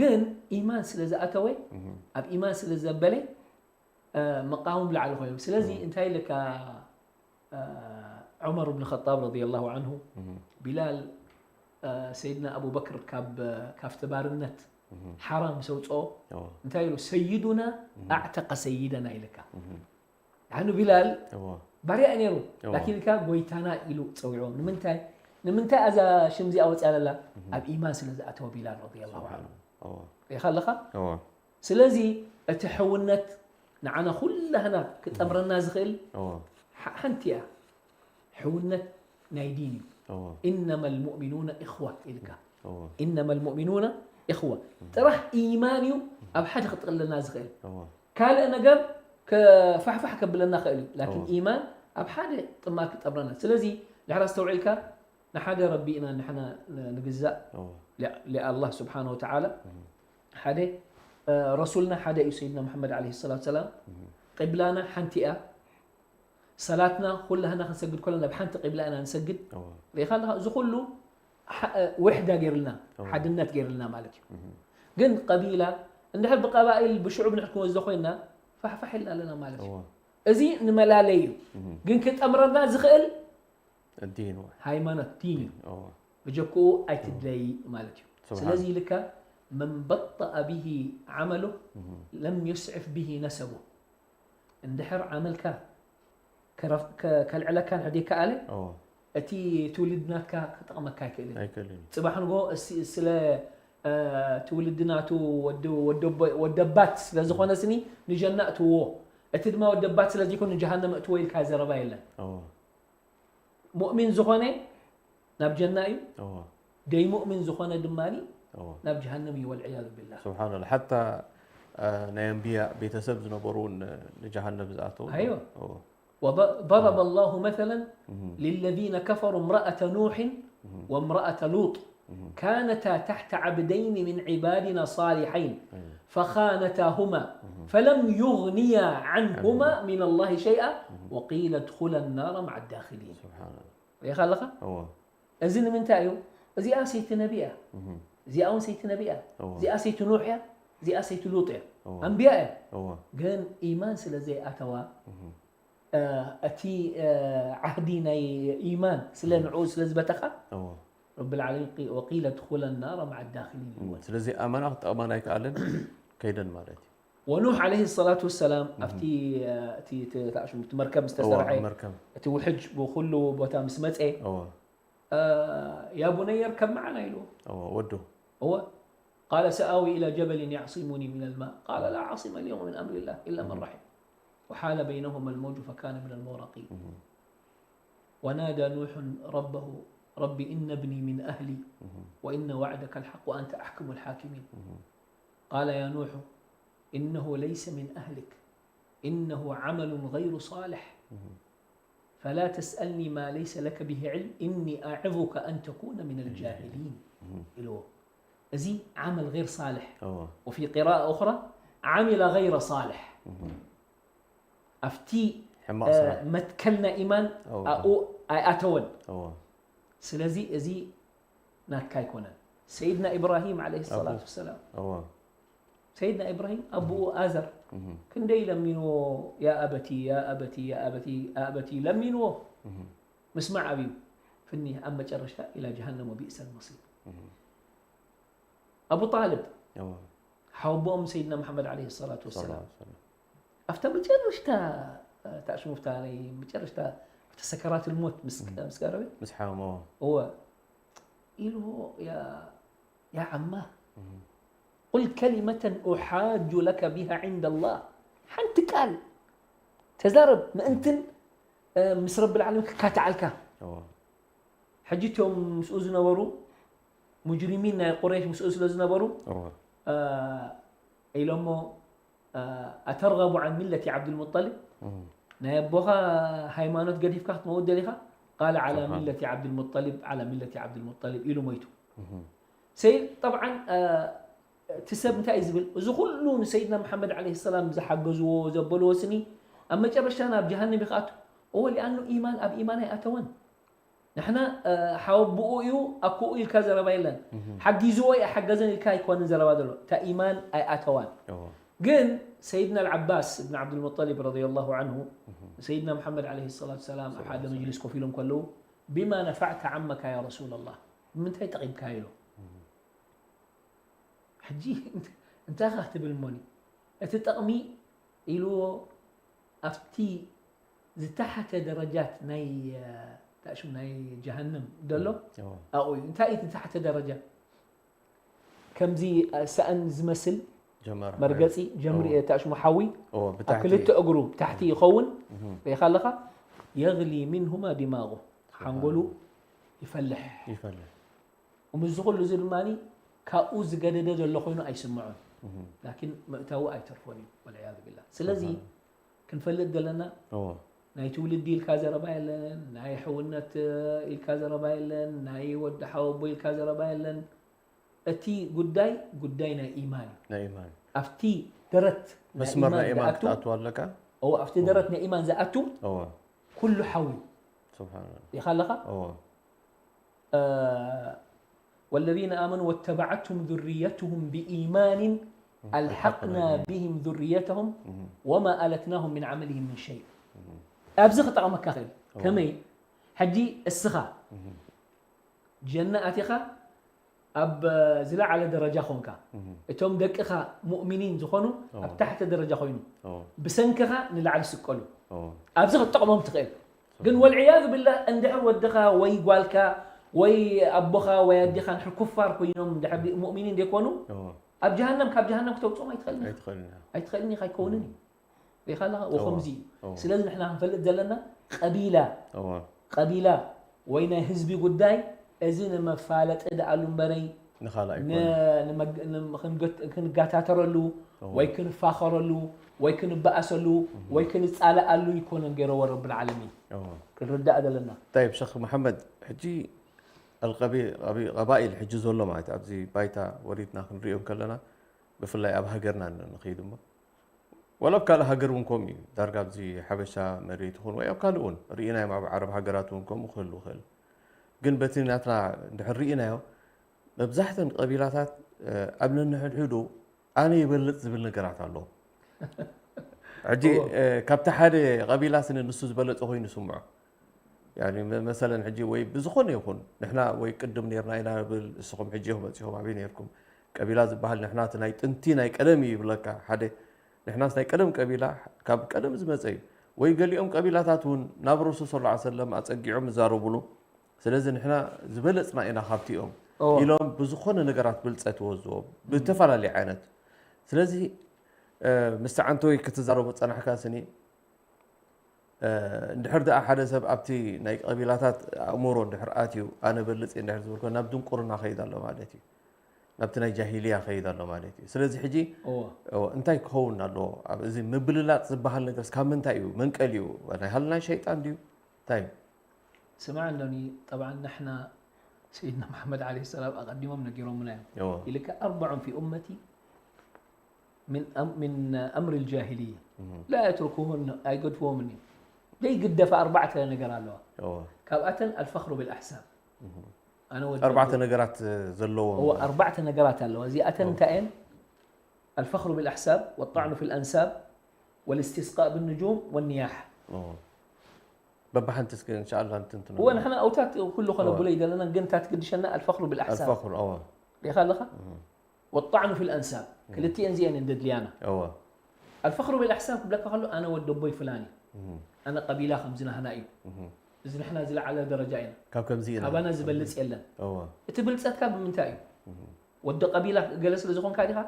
ግን ኢማን ስለ ዝኣተወ ኣብ ኢማን ስለ ዘበለ መቃሞም ላዕሊ ኮይኖም። ስለዚ እንታይ ኢልካ ዑመር ብን ኸጣብ ረዲየላሁ ዓንሁ ቢላል ሰይድና ኣቡበክር ካብ ካብቲ ባርነት ሓራ ምስ ኣውፅኦ እዎ እንታይ ኢሉ ሰይዱና ኣዕተቀ ሰይደና ኢልካ ንዓኑ ቢላል እዎ ባርያ እዩ ነይሩ እዎ። ላኪን ኢልካ ጎይታና ኢሉ ፀዊዑ ንምንታይ ንምንታይ ኣዛ ሽም እዚኣ ወፅያ ለላ ኣብ ኢማን ስለ ዝኣተወ ቢላል ረዲየላሁ ዓንሁ እዎ ሪኢኻ ኣለኻ እዎ ስለዚ እቲ ሕውነት ንዓና ኩላህና ክጠምረና ዝኽእል እዎ ሓ- ሓንቲ እያ ሕውነት ናይ ዲን እዩ እዎ ኢነማ ልሙእሚኑነ ኢኽዋ ኢልካ እዎ ኢነማ ልሙእሚኑነ ኢኽዋ ጥራሕ ኢማን እዩ ኣብ ሓደ ክጥቕልልና ዝኽእል እዎ ካልእ ነገር ከፋሕፋሕ ከብለና ክእል እዩ ላኪን እዎ። ኢማን ኣብ ሓደ ጥማር ክጠምረና ስለዚ ድሕር ኣስተውዒልካ ንሓደ ረቢ ኢና ንሕና ንግዛእ እዎ ሊኣላህ ስብሓን ወተዓላ ሓደ ረሱልና ሓደ እዩ ሰይድና መሓመድ ለ ሰላት ሰላም ቅብላና ሓንቲ እያ ሰላትና ኩላህና ክንሰግድ ከሎ ናብ ሓንቲ ቅብላ ኢና ንሰግድ እዎ ሪኢኻ ኣለኻ እዚ ኩሉ ውሕዳ ገይርልና ሓድነት ገይርልና ማለት እዩ ግን ቀቢላ እንድሕር ብቀባኢል ብሽዑብ ንሕድ ክንወስዶ ኮይና ፋሕፋሕ ኢልና ኣለና ማለት እዩ እዎ እዚ ንመላለይ እዩ ግን ክጠምረና ዝኽእል الدين واحد ሃይማኖት ዲን እዩ እዎ ብጀክኡ ኣይትድለይ ማለት እዩ سبحان ስለዚ ኢልካ መን በጠአ ብሂ ዓመሉ ለም ዩስዕፍ ብሂ ነሰቡ እንድሕር ዓመልካ ከረፍ- ከ- ከልዕለካ እንድሕር ከኣለ እዎ እቲ ትውልድ ናትካ ክጠቕመካ ኣይክእልን ኣይክእልን እዩ ፅባሕ ንጎ እሲ- ስለ እ፣ ትውልዲ ናቱ ወዲ- ወዲ- ወደባት ስለ ዝኾነ ስኒ ንጀና እትዎ እቲ ድማ ወደባት ስለ ዘይኮን ንጀሃነም እትዎ ኢልካ ዘረባ የለን እዎ ሙእሚን ዝኾነ ናብ ጀና እዩ እዎ ደይ ሙእሚን ዝኾነ ድማ እዎ ናብ ጀሃነም እዩ ወልዕያዙ ቢላህ سبحان الله حتى ናይ ኣንብያ ቤተሰብ ዝነበሩ እውን ንጀሃነም ዝኣተው ኣይወ እዎ وضرب الله مثلا للذين كفروا امرأة نوح وامرأة لوط كانتا تحت عبدين من عبادنا صالحين فخانتاهما فلم يغنيا عنهما من الله شيئا وقيل ادخلا النار مع الداخلين سبحان الله ሪኢኻ ኣለኻ እዎ እዚ ንምንታይ እዩ እዚኣ ሰይቲ ነቢ እያ እዚኣ እውን ሰይቲ ነቢ እያ እዎ እዚኣ ሰይቲ ኑሕ እያ እዚኣ ሰይቲ ሉጥ እያ እዎ ኣንብያ እያ እዎ ግን ኢማን ስለ ዘይኣተዋ እቲ ዓህዲ ናይ ኢማን ስለ ንዕኡ ስለ ዝበተኻ እዎ ረብል ዓለሚን ወቂለ ድኹለ ናረ መዓ ዳኺሊን ይብልዎ ስለዚ ኣመና ክጠቕመን ኣይከኣለን ከይደን ማለት እዩ ወኑሕ ዓለይሂ ሰላቱ ወሰላም ኣብቲ እቲ ተኣሽሙ እቲ መርከብ ዝተሰርሐ መርከብ እቲ ውሕጅ ብኩሉ ቦታ ምስ መፀ እዎ ያ ቡነየ ርከብ መዓና ኢልዎ እዎ ወዱ እወ قال سآوي إلى جبل يعصمني من الماء قال لا عاصم اليوم من أمر الله إلا من رحم وحال بينهما الموج فكان من المغرقين ونادى نوح ربه رب إن ابني من أهلي وإن وعدك الحق وأنت أحكم الحاكمين قال يا نوح إنه ليس من أهلك إنه عمل غير صالح، فلا تسألني ما ليس لك به علم، إني أعظك أن تكون من الجاهلين. ኢልዎ። እዚ ዓመል غير صالح። እዎ وفي قراءة أخرى عمل غير صالح. ኣብቲ ሕማቕ ስራሕ መትከልና ኢማን እዎ ኣብኡ ኣይኣተወን። እዎ ስለዚ እዚ ናትካ ኣይኮነን። ሰይድና ኢብራሂም ዓለይሂ ሰላቱ ወሰላም እዎ ሰይድና ኢብራሂም ኣቦኡ ኣዘር እህ ክንደይ ለሚንዎ፣ ያ ኣበቲ ያ ኣበቲ ያ ኣበቲ ኣበቲ ለሚንዎ። እህ ምስማዕ ኣብዩ ፍኒህ ኣብ መጨረሽታ ኢላ ጀሃነም ወቢእሰል መሲር። እህ ኣቡ ጣልብ እዎ ሓወቦኦም ሰይድና መሓመድ ዓለይሂ ሰላቱ ሰለላሁ ወሰላም ዐለይሂ ወሰለም ኣብታ መጨረሽታ ታሽሙፍታ ናይ መጨረሽታ ኣብቲ ሰከራት ልሞት ምስ ምስ ቀረበ ምስ ሓመሞ እወ ኢልዎ ያ ያ ዓማ قل كلمة أحاج لك بها عند الله ሓንቲ ቃል ተዛረብ ምእንትን እ፣ ምስ ረብል ዓለሚን ክካትዓልካ እዎ ሕጂ እቶም ምስኡ ዝነበሩ ሙጅሪሚን ናይ ቁረይሽ ምስኡ ስለ ዝነበሩ እዎ እ፣ ኢሎሞ እ፣ أترغب عن ملة عبد المطلب እህ ናይ ኣቦኻ ሃይማኖት ገዲፍካ ክትመውት ደሊኻ قال على سبحان ملة عبد المطلب على ملة عبد المطلب ኢሉ ሞይቱ እህ ሰይድ ጠብዓን እ፣ እቲ ሰብ እንታይ እዩ ዝብል እዚ ኩሉ ንሰይድና መሓመድ ዓለይሂ ሰላም ዝሓገዝዎ ዘበልዎ ስኒ ኣብ መጨረሽታ ናብ ጀሃንም ይክኣቱ እወ ሊኣኑ ኢማን ኣብ ኢማን ኣይኣተወን ንሕና እ፣ ሓወብኡ እዩ ኣኮኡ ኢልካ ዘረባ የለን ሓጊዝዎ እዩ ኣይሓገዘን ኢልካ ኣይኮንን ዘረባ ዘሎ እታ ኢማን ኣይኣተዋን እዎ ግን ሰይድና العباس بن عبد المطلب رضي الله عنه ንሰይድና መሓመድ ዓለይሂ ሰላቱ ሰላም ኣብ ሓደ መጅሊስ ኮፍ ኢሎም ከለዉ بما نفعت عمك يا رسول الله ብምንታይ ጠቒምካ ኢሎ ሕጂ እንታይ ኢኻ ክትብል እሞኒ እቲ ጠቕሚ ኢልዎ ኣብቲ ዝተሓተ ደረጃት ናይ ታሽም ናይ ጀሃንም ዘሎ እዎ ኣብኡ እዩ እንታይ እዩ ዝተሓተ ደረጃ ከምዚ ሰእን ዝመስል ጀመር መርገፂ ጀምሪ እዎ ታሽሙ ሓዊ እዎ ኣብ ብታሕቲ ክልተ እግሩ ታሕቲ ይኸውን እህ ሪኢኻ ኣለኻ የግሊ ምንሁማ ዲማቑ ሓንጎሉ ይፈልሕ ይፈልሕ ወምዚ ኩሉ እዚ ድማ ካብኡ ዝገደደ ዘሎ ኮይኑ ኣይስምዖን እህ ላኪን ምእታዊ ኣይተርፎን እዩ ወልዕያዙ ቢላ ስለዚ ክንፈልጥ ዘለና እዎ ናይ ትውልዲ ኢልካ ዘረባ የለን ናይ ሕውነት ኢልካ ዘረባ የለን ናይ ወዲ ሓወቦ ኢልካ ዘረባ የለን እቲ ጉዳይ ጉዳይ ናይ ኢማን እዩ ናይ ኢማን ኣብቲ ደረት ናይ መስመር ናይ ኢማን ዝኣቱ ክትኣትዋ ኣለካ ኣብቲ ደረት ናይ ኢማን ዝኣቱ እዎ ኩሉ ሓዊ ስብሓንላ ኢኻ ኣለኻ እዎ والذين آمنوا واتبعتهم ذريتهم بإيمان ألحقنا بهم ذريتهم وما ألتناهم من عملهم من شيء ኣብዚ ክጠቕመካ ክእል ከመይ ሕጂ እስኻ ጀና ኣቲኻ ኣብ ዝለዓለ ደረጃ ኾንካ እቶም ደቅኻ ሙእሚኒን ዝኾኑ ኣብ ታሕቲ ደረጃ ኮይኑ ብሰንክኻ ንላዕሊ ስቀሉ ኣብዚ ክትጠቕሞም ትኽእል ግን ወልዕያዙ ብላ እንድሕር ወድኻ ወይ ጓልካ ወይ ኣቦኻ ወይ ኣዴኻ ንድሕር ኩፋር ኮይኖም ድሕር ሙእሚኒን ዘይኮኑ ኣብ ጀሃነም ካብ ጀሃነም ክተውፅኦም ኣይትኽእልን ኣይትኽእልን ኣይትኽእልን ኢኻ ኣይከውንን እዩ ሪኢኻ ኣለኻ ወከምዚ እዩ ስለዚ ንሕና ክንፈልጥ ዘለና ቀቢላ ቀቢላ ወይ ናይ ህዝቢ ጉዳይ እዚ ንመፋለጢ ደኣሉ እምበረይ ንኻልኣይ ክንጋታተረሉ ወይ ክንፋኸረሉ ወይ ክንበኣሰሉ ወይ ክንፃለኣሉ ይኮነን ገይረዎ ረብል ዓለሚን ክንርዳእ ዘለና طيب شيخ محمد ሕጂ ቀባኢል ሕጂ ዘሎ ማለት ኣብዚ ባይታ ወሪድና ክንሪኦ ከለና ብፍላይ ኣብ ሃገርና ንኸይድ እሞ ወላ ኣብ ካልእ ሃገር እውን ከምኡ እዩ ዳርጋ ኣብዚ ሓበሻ መሬት ይኹን ወይ ኣብ ካልእ እውን ርኢናዮም ኣብ ዓረብ ሃገራት እውን ከምኡ ክህሉ ይኽእል ግን በቲ ናትና እንድሕር ርኢናዮ መብዛሕተን ቀቢላታት ኣብ ነንሕድሕዱ ኣነ ይበልፅ ዝብል ነገራት ኣለዎ ሕጂ ካብቲ ሓደ ቀቢላ ስኒ ንሱ ዝበለፀ ኮይኑ ይስምዖ መሰለን ሕጂ ወይ ብዝኾነ ይኹን ንሕና ወይ ቅድም ነርና ኢና ብል እስኹም ሕጂ ኢኹም መፂኹም ኣበይ ነርኩም ቀቢላ ዝበሃል ንሕና እቲ ናይ ጥንቲ ናይ ቀደም እዩ ይብለካ ሓደ ንሕናስ ናይ ቀደም ቀቢላ ካብ ቀደም ዝመፀ እዩ ወይ ገሊኦም ቀቢላታት እውን ናብ ረሱል ስ ሰለም ኣፀጊዖም ይዛረቡሉ ስለዚ ንሕና ዝበለፅና ኢና ካብቲኦም ኢሎም ብዝኾነ ነገራት ብልፀት ይወዝዎም ብተፈላለየ ዓይነት ስለዚ ምስ ዓንተወይ ክትዛረቡ ፀናሕካ ስኒ እንድሕር ደኣ ሓደ ሰብ ኣብቲ ናይ ቀቢላታት ኣእምሮ እንድሕር ኣትዩ ኣነ በልፅ እንድሕር ዝብል ኮ ናብ ድንቁርና ከይድ ኣሎ ማለት እዩ ናብቲ ናይ ጃሂልያ ከይድ ኣሎ ማለት እዩ። ስለዚ ሕጂ እዎ እዎ፣ እንታይ ክኸውን ኣለዎ? ኣብ እዚ ምብልላፅ ዝበሃል ነገርስ ካብ ምንታይ እዩ? መንቀሊኡ ናይ ሃልና ሸይጣን ድዩ? እንታይ እዩ? ስማዕ እንዶኒ ጠብዓ ንሕና ሰይድና መሓመድ ዓለይሂ ሰላም ኣቐዲሞም ነጊሮምና እዮም እዎ ኢልካ ኣርባዑን ፊ ኡመቲ ምን ኣም- ምን ኣምር ልጃሂልያ እህ፣ ላ የትርኩሁን ኣይገድፍዎምን እዩ ዘይግደፈ ኣርባዕተ ነገር ኣለዋ እዎ ካብኣተን ኣልፈኽሩ ብልኣሕሳብ ኣነ ወዲ ኣርባዕተ ነገራት ዘለዎም እዎ ኣርባዕተ ነገራት ኣለዋ እዚኣተን እንታይ እየን ኣልፈኽሩ ብልኣሕሳብ ወጣዕኑ ፊ ልኣንሳብ ወልስትስቃእ ብንጁም ወኒያሕ እዎ። በብሓንቲ እስኪ እንሻላ እንትንትኖ እወ ንሕና ኣውታት ኩሉ ከነብሎ ይደለና ግን እታ ትግድሸና ኣልፈኽሩ ብልኣሕሳብ ኣልፈኽሩ እዎ ሪኻ ኣለኻ ወጣዕኑ ፊ ልኣንሳብ ክልቲኤን እዚአን እንደድልያና እዎ ኣልፈኽሩ ብልኣሕሳብ ክብለካ ከሎ ኣነ ወደቦይ ፍላን እዩ እህ፣ ኣነ ቀቢላ ከምዚ ናህና እዩ እህ። እዚ ንሕና ዝለዓለ ደረጃ ኢና ካብ ከምዚ ኢና ካባና ዝበልፅ የለን እዎ እቲ ብልፀትካ ብምንታይ እዩ ወዲ ቀቢላ ገለ ስለ ዝኾንካ ዲኻ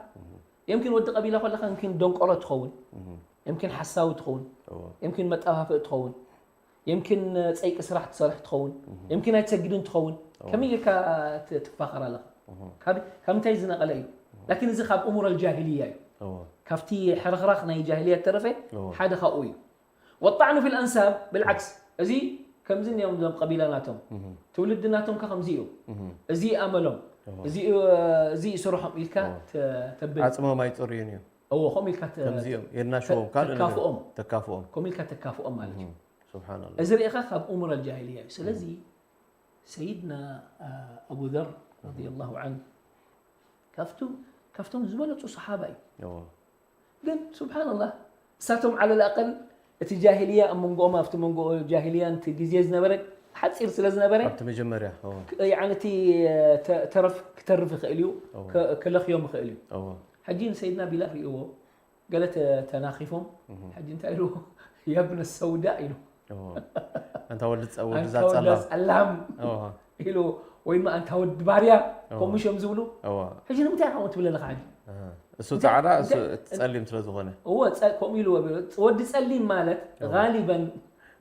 የምኪን ወዲ ቀቢላ ከለካ የምኪን ደንቆሮ ትኸውን እህ፣ የምኪን ሓሳዊ ትኸውን እዎ የምኪን መጠፋፍእ ትኸውን የምኪን ፀይቂ ስራሕ ትሰርሕ ትኸውን የምኪን ኣይትሰግድን ትኸውን ከመይ ኢልካ ት- ትፋኸር ኣለኻ ካብ ካብ ምንታይ ዝነቐለ እዩ ላኪን እዚ ካብ እሙር ኣልጃሂልያ እዩ እዎ ካብቲ ሕርኽራኽ ናይ ጃሂልያ ተረፈ እዎ ሓደ ካብኡ እዩ ወጣዕኑ ፊ ልኣንሳብ ብልዓክስ እዚ ከምዚ እዮም ዞም ቀቢላ ናቶም እህ፣ ትውልዲ ናቶም ከ ከምዚ እዩ እህ፣ እዚ ኣመሎም እዎ እዚ እዚ ስርሖም ኢልካ እዎ። ተ- ተብል ዓፅሞም ኣይፅርዩን እዩ እዎ ከምኡ ኢልካ ተ- ከምዚኦም የናሽዎም ካልእ ነገር ተካፍኦም ተካፍኦም ከምኡ ኢልካ ተካፍኦም ማለት እዩ ስብሓንላ እዚ ርኢኻ ካብ እሙር ኣልጃሂልያ እዩ ስለዚ ሰይድና ኣቡ ዘር ረዲየላሁ ዓንሁ ካብቶም ካብቶም ዝበለፁ ሰሓባ እዩ እዎ ግን ስብሓንላህ እሳቶም ዓለል ኣቀል እቲ ጃሂልያ ኣብ መንጎኦም ኣብቲ መንጎ ጃሂልያን እቲ ግዜ ዝነበረ ሓፂር ስለ ዝነበረ ኣብቲ መጀመርያ እዎ ክ- ያዕኒ እቲ ተ- ተረፍ ክተርፍ ይኽእል እዩ እዎ ከ- ክለኽዮም ይኽእል እዩ እዎ ሕጂ ንሰይድና ቢላል ርእዎ ገለ ተ- ተናኺፎም ሕጂ እንታይ ኢሉ የብነ ሰውዳ ኢሉ እዎ ኣንታ ወዲ ፀ- ወዲ ኣንታ ወዲ ዛፀላም ጸላም እዎ ኢሉ ወይ ድማ ኣንታ ወዲ ባርያ እዎ ከምኡ ሸም ዝብሉ እዎ ሕጂ ንምንታይ ከምኡ ትብለለኻ ሕጂ እህ፣ እሱ ፃዕዳ እሱ እቲ ፀሊም ስለ ዝኾነ እዎ ጸ- ከምኡ ኢሉ ወዲ ጸሊም ማለት እዎ። ጋሊበን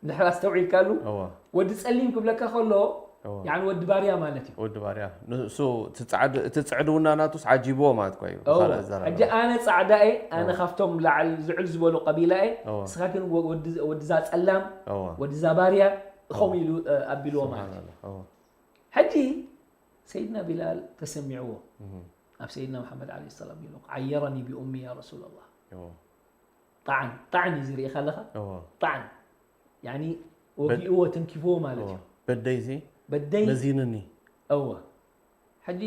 እንድሕር ኣስተውዒልካሉ እዎ ወዲ ጸሊም ክብለካ ከሎ እዎ ያዕኒ ወዲ ባርያ ማለት እዩ ወዲ ባርያ ንሱ እቲ ጻዕድ- እቲ ፅዕድውና ናቱስ ዓጂብዎ ማለት እኮ እዩ እዎ። ብኻልእ ኣዘራርባ ሕጂ ኣነ ፃዕዳ እየ ኣነ ካብቶም ላዕል ዝዕል ዝበሉ ቀቢላ እየ እዎ ንስኻ ግን ወ- ወዲ- ወዲዛ ጸላም እዎ ወዲዛ ባርያ ከምኡ ኢሉ እ፣ ኣቢልዎ ማለት እዩ ስብሓንላ እዎ ሕጂ ሰይድና ቢላል ተሰሚዕዎ እህ፣ ኣብ ሰይድና መሓመድ ዓለ ሰላም ኢሉ ዓየረኒ ብኡሚ ያ ረሱላላህ እዎ ጣዕን ጣዕን እዩ ዝርኢ ከለኻ እዎ ጣዕን ያኒ ወጊእዎ ተንኪፍዎ ማለት እዎ እዩ በደይሲ በደይ መዚንኒ እወ ሕጂ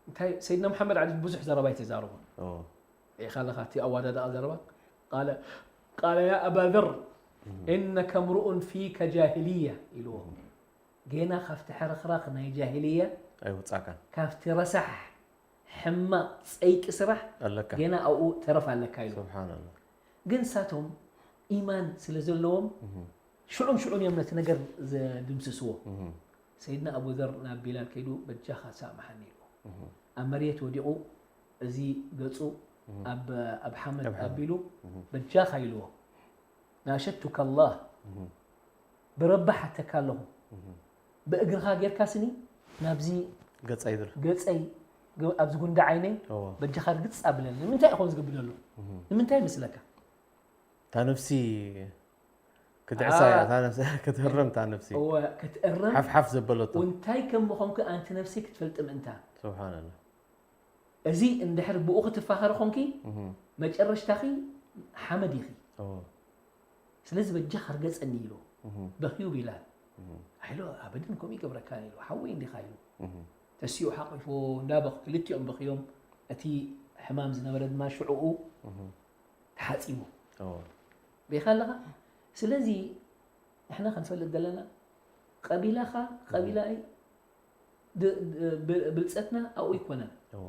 እንታይ ሰይድና መሓመድ ዓሊ ብዙሕ ዘረባ ኣይተዛረቡን እዎ ሪኢኻ ኣለኻ እቲ ኣዋዳድኣ ዘረባ ቃለ ቃለ ያ ኣባ ዘር ኢነከ ምርኡን ፊከ ጃሂልያ ኢልዎ ጌና ካብቲ ሕርኽራኽ ናይ ጃሂልያ ኣይውፃካን ካብቲ ረሳሕ ሕማቕ ፀይቂ ስራሕ ኣለካ ጌና ኣብኡ ተረፍ ኣለካ ኢሉ ስብሓንላ ግን ንሳቶም ኢማን ስለ ዘለዎም ሽዑን ሽዑን እዮም ነቲ ነገር ዘድምስስዎ ሰይድና ኣቡ ዘር ናብ ቢላል ከይዱ በጃኻ ሳምሓኒ ኢሉ ኣብ መሬት ወዲቑ እዚ ገፁ ኣብ ኣብ ሓመድ ኣብ ሓመድ። ኣቢሉ በጃኻ ኢልዎ ናሸቱካ ኣላህ ብረቢ ሓተካ ኣለኹ ብእግርኻ ጌርካ ስኒ ናብዚ ገፀይ ድር ገፀይ ግ- ኣብዚ ጉንዲ ዓይነይ እዎ በጃኻ ርግፅ ኣብለኒ ንምንታይ ኢኹም ዝግብደሉ ንምንታይ ይመስለካ እታ ነፍሲ ክትዕሳ እያ እታ ነፍሲ ክትህረም እታ ነፍሲ እወ ክትእረም ሓፍሓፍ ዘበለቶ እንታይ ከም ምኾንኩ ኣንቲ ነፍሲ ክትፈልጥ ምእንታ ስብሓንላ እዚ እንድሕር ብኡ ክትፋኸሪ ኾንኪ መጨረሽታኺ ሓመድ ኢኺ እዎ ስለዚ በጃኻ ርገፀኒ ኢሉ እህ፣ በኽዩ ቢላል እህ፣ ኣይሎ ኣበድን ከምኡ ይገብረካን ኢሉ ሓወይ እንዲኻ ኢሉ እህ፣ ተሲኡ ሓቂፍዎ እንዳበኽ ክልቲኦም በኽዮም እቲ ሕማም ዝነበረ ድማ ሽዕኡ እህ፣ ተሓፂቡ እዎ ሪኢኻ ኣለኻ ስለዚ ንሕና ክንፈልጥ ዘለና ቀቢላኻ ቀቢላይ ድ- ድ- ብ- ብልፀትና ኣብኡ ኣይኮነን እዎ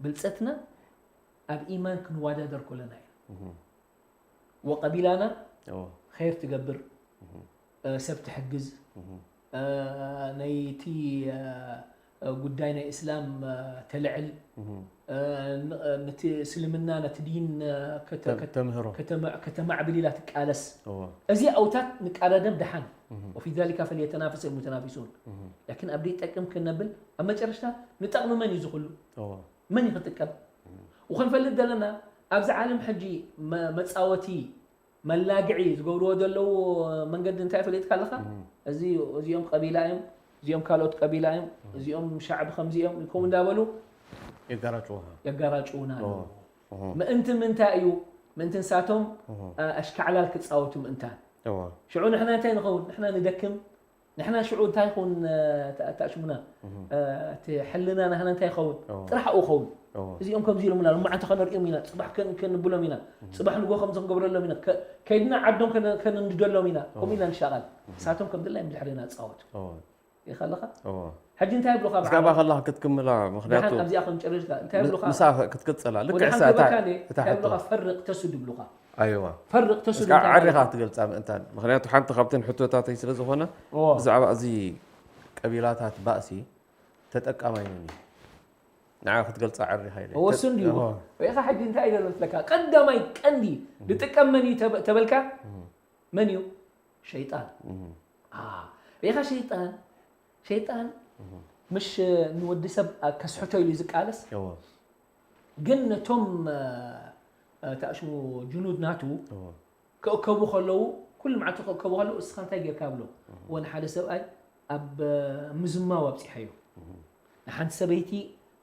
ብልፀትና ኣብ ኢማን ክንወዳደር ኮለና እዩ እህ፣ ወቀቢላና እዎ ኸይር ትገብር እ፣ ሰብ ትሕግዝ እህ፣ እ፣ ናይቲ እ፣ እ፣ ጉዳይ ናይ እስላም፣ እ፣ ተልዕል፣ እህ። እ፣ ን-፣ እ፣ ነቲ እስልምና ነቲ ዲን፣ እ፣ ከተ-፣ ተ- ከተ-፣ ተምህሮ ከተመ-፣ ከተማዕብል ኢላ ትቃለስ። እዎ እዚ ኣውታት ንቃዳደም ደሓን። እህ። وفي ذلك فليتنافس المتنافسون። እህ። ላኪን ኣብ ደይጠቅም ክንነብል ኣብ መጨረሽታ ንጠቕሚ መን እዩ ዝኽሉ? እዎ መን እዩ ክጥቀም? ወኸንፈልጥ ዘለና ኣብዚ ዓለም ሕጂ መ-፣ መጻወቲ መላግዒ ዝገብርዎ ዘለዉ መንገዲ እንታይ ፈሊጥካ ኣለኻ? እህ። እዚ እዚኦም ቀቢላ እዮም፣ እዚኦም ካልኦት ቀቢላ እዮም፣ እዚኦም ሻዕቢ ከምዚ እዮም፣ ከምኡ እንዳበሉ የጋራጭውኻ የጋራጭውና ኣለዉ። እህ። ምእንቲ ምንታይ እዩ? ምእንቲ ንሳቶም እህ። አ፣ ኣሽካዕላል ክጻወቱ ምእንታን። እዎ ሽዑ ንሕና እንታይ ንኸውን? ንሕና ንደክም። ንሕና ሽዑ እንታይ ይኸውን? እ፣ ተ-፣ ተኣሽሙና። እህ። እ፣ እቲ ሕልና ናህና እንታይ ይኸውን? እዎ ጥራሕ ኣብኡ ይኸውን። እዎ እዚኦም ከምዚ ኢሎምና፣ ሎማዓንቲ ከነርእዮም ኢና፣ ጽባሕ ከን-፣ ከንብሎም ኢና፣ ጽባሕ ንጎ ከምዚ ክንገብረሎም ኢና፣ ከ-፣ ከይድና ዓዶም ከነ-፣ ከነንድደሎም ኢና፣ ከምኡ ኢና ንሻቐል። ንሳቶም ከም ድላዮም ብድሕሪና ይጻወቱ። እዎ ሪኢኻ ኣለኻ? እዎ ሕጂ እንታይ ይብሉኻ? እስካብ ከላ ክትክምላ ምክንያቱ ደሓን ኣብዚኣ ከም ጨረሽካ እንታይ ይብሉኻ? ምሳ ክትቅጽላ ልክዕ ወደሓን እሳ እታ ከይበካኒ እታ እንታይ ሕቶ ይብሉኻ? ፈርቕ ተስዱ ይብሉኻ። ኣይዋ ፈርቕ ተስዱ እስካብ እንታይ ዓሪኻ ማለት? ትገልጻ ምእንታን ምክንያቱ ሓንቲ ካብተን ሕቶታተይ ስለ ዝኾነ እዎ። ብዛዕባ እዚ ቀቢላታት ባእሲ ተጠቃማይ መን እዩ ንዓ ክትገልጻ ዓሪኻ ኢለ ወስን ድዩ? እዎ። ሪኢኻ ሕጂ እንታይ ኢለ መስለካ? ቀዳማይ ቀንዲ ዝጥቀም መን እዩ ተበ-፣ ተበልካ? መን እዩ? ሸይጣን። እህ። አ፣ ሪኢኻ ሸይጣን፣ ሸይጣን ምሽ ንወዲ ሰብ ከስሕቶ ኢሉ ዝቃለስ፣ እዎ ግን ነቶም፣ እ፣ እ፣ ተኣሽሙ ጅኑድ ናቱ እዎ ክእከቡ ከለዉ፣ ኩሉ መዓልቲ ክእከቡ ከለዉ፣ እስኻ እንታይ ጌርካ ብሎ? እወ ንሓደ ሰብኣይ ኣብ፣ እ፣ ምዝማው ኣብጺሐዮ። ንሓንቲ ሰበይቲ፣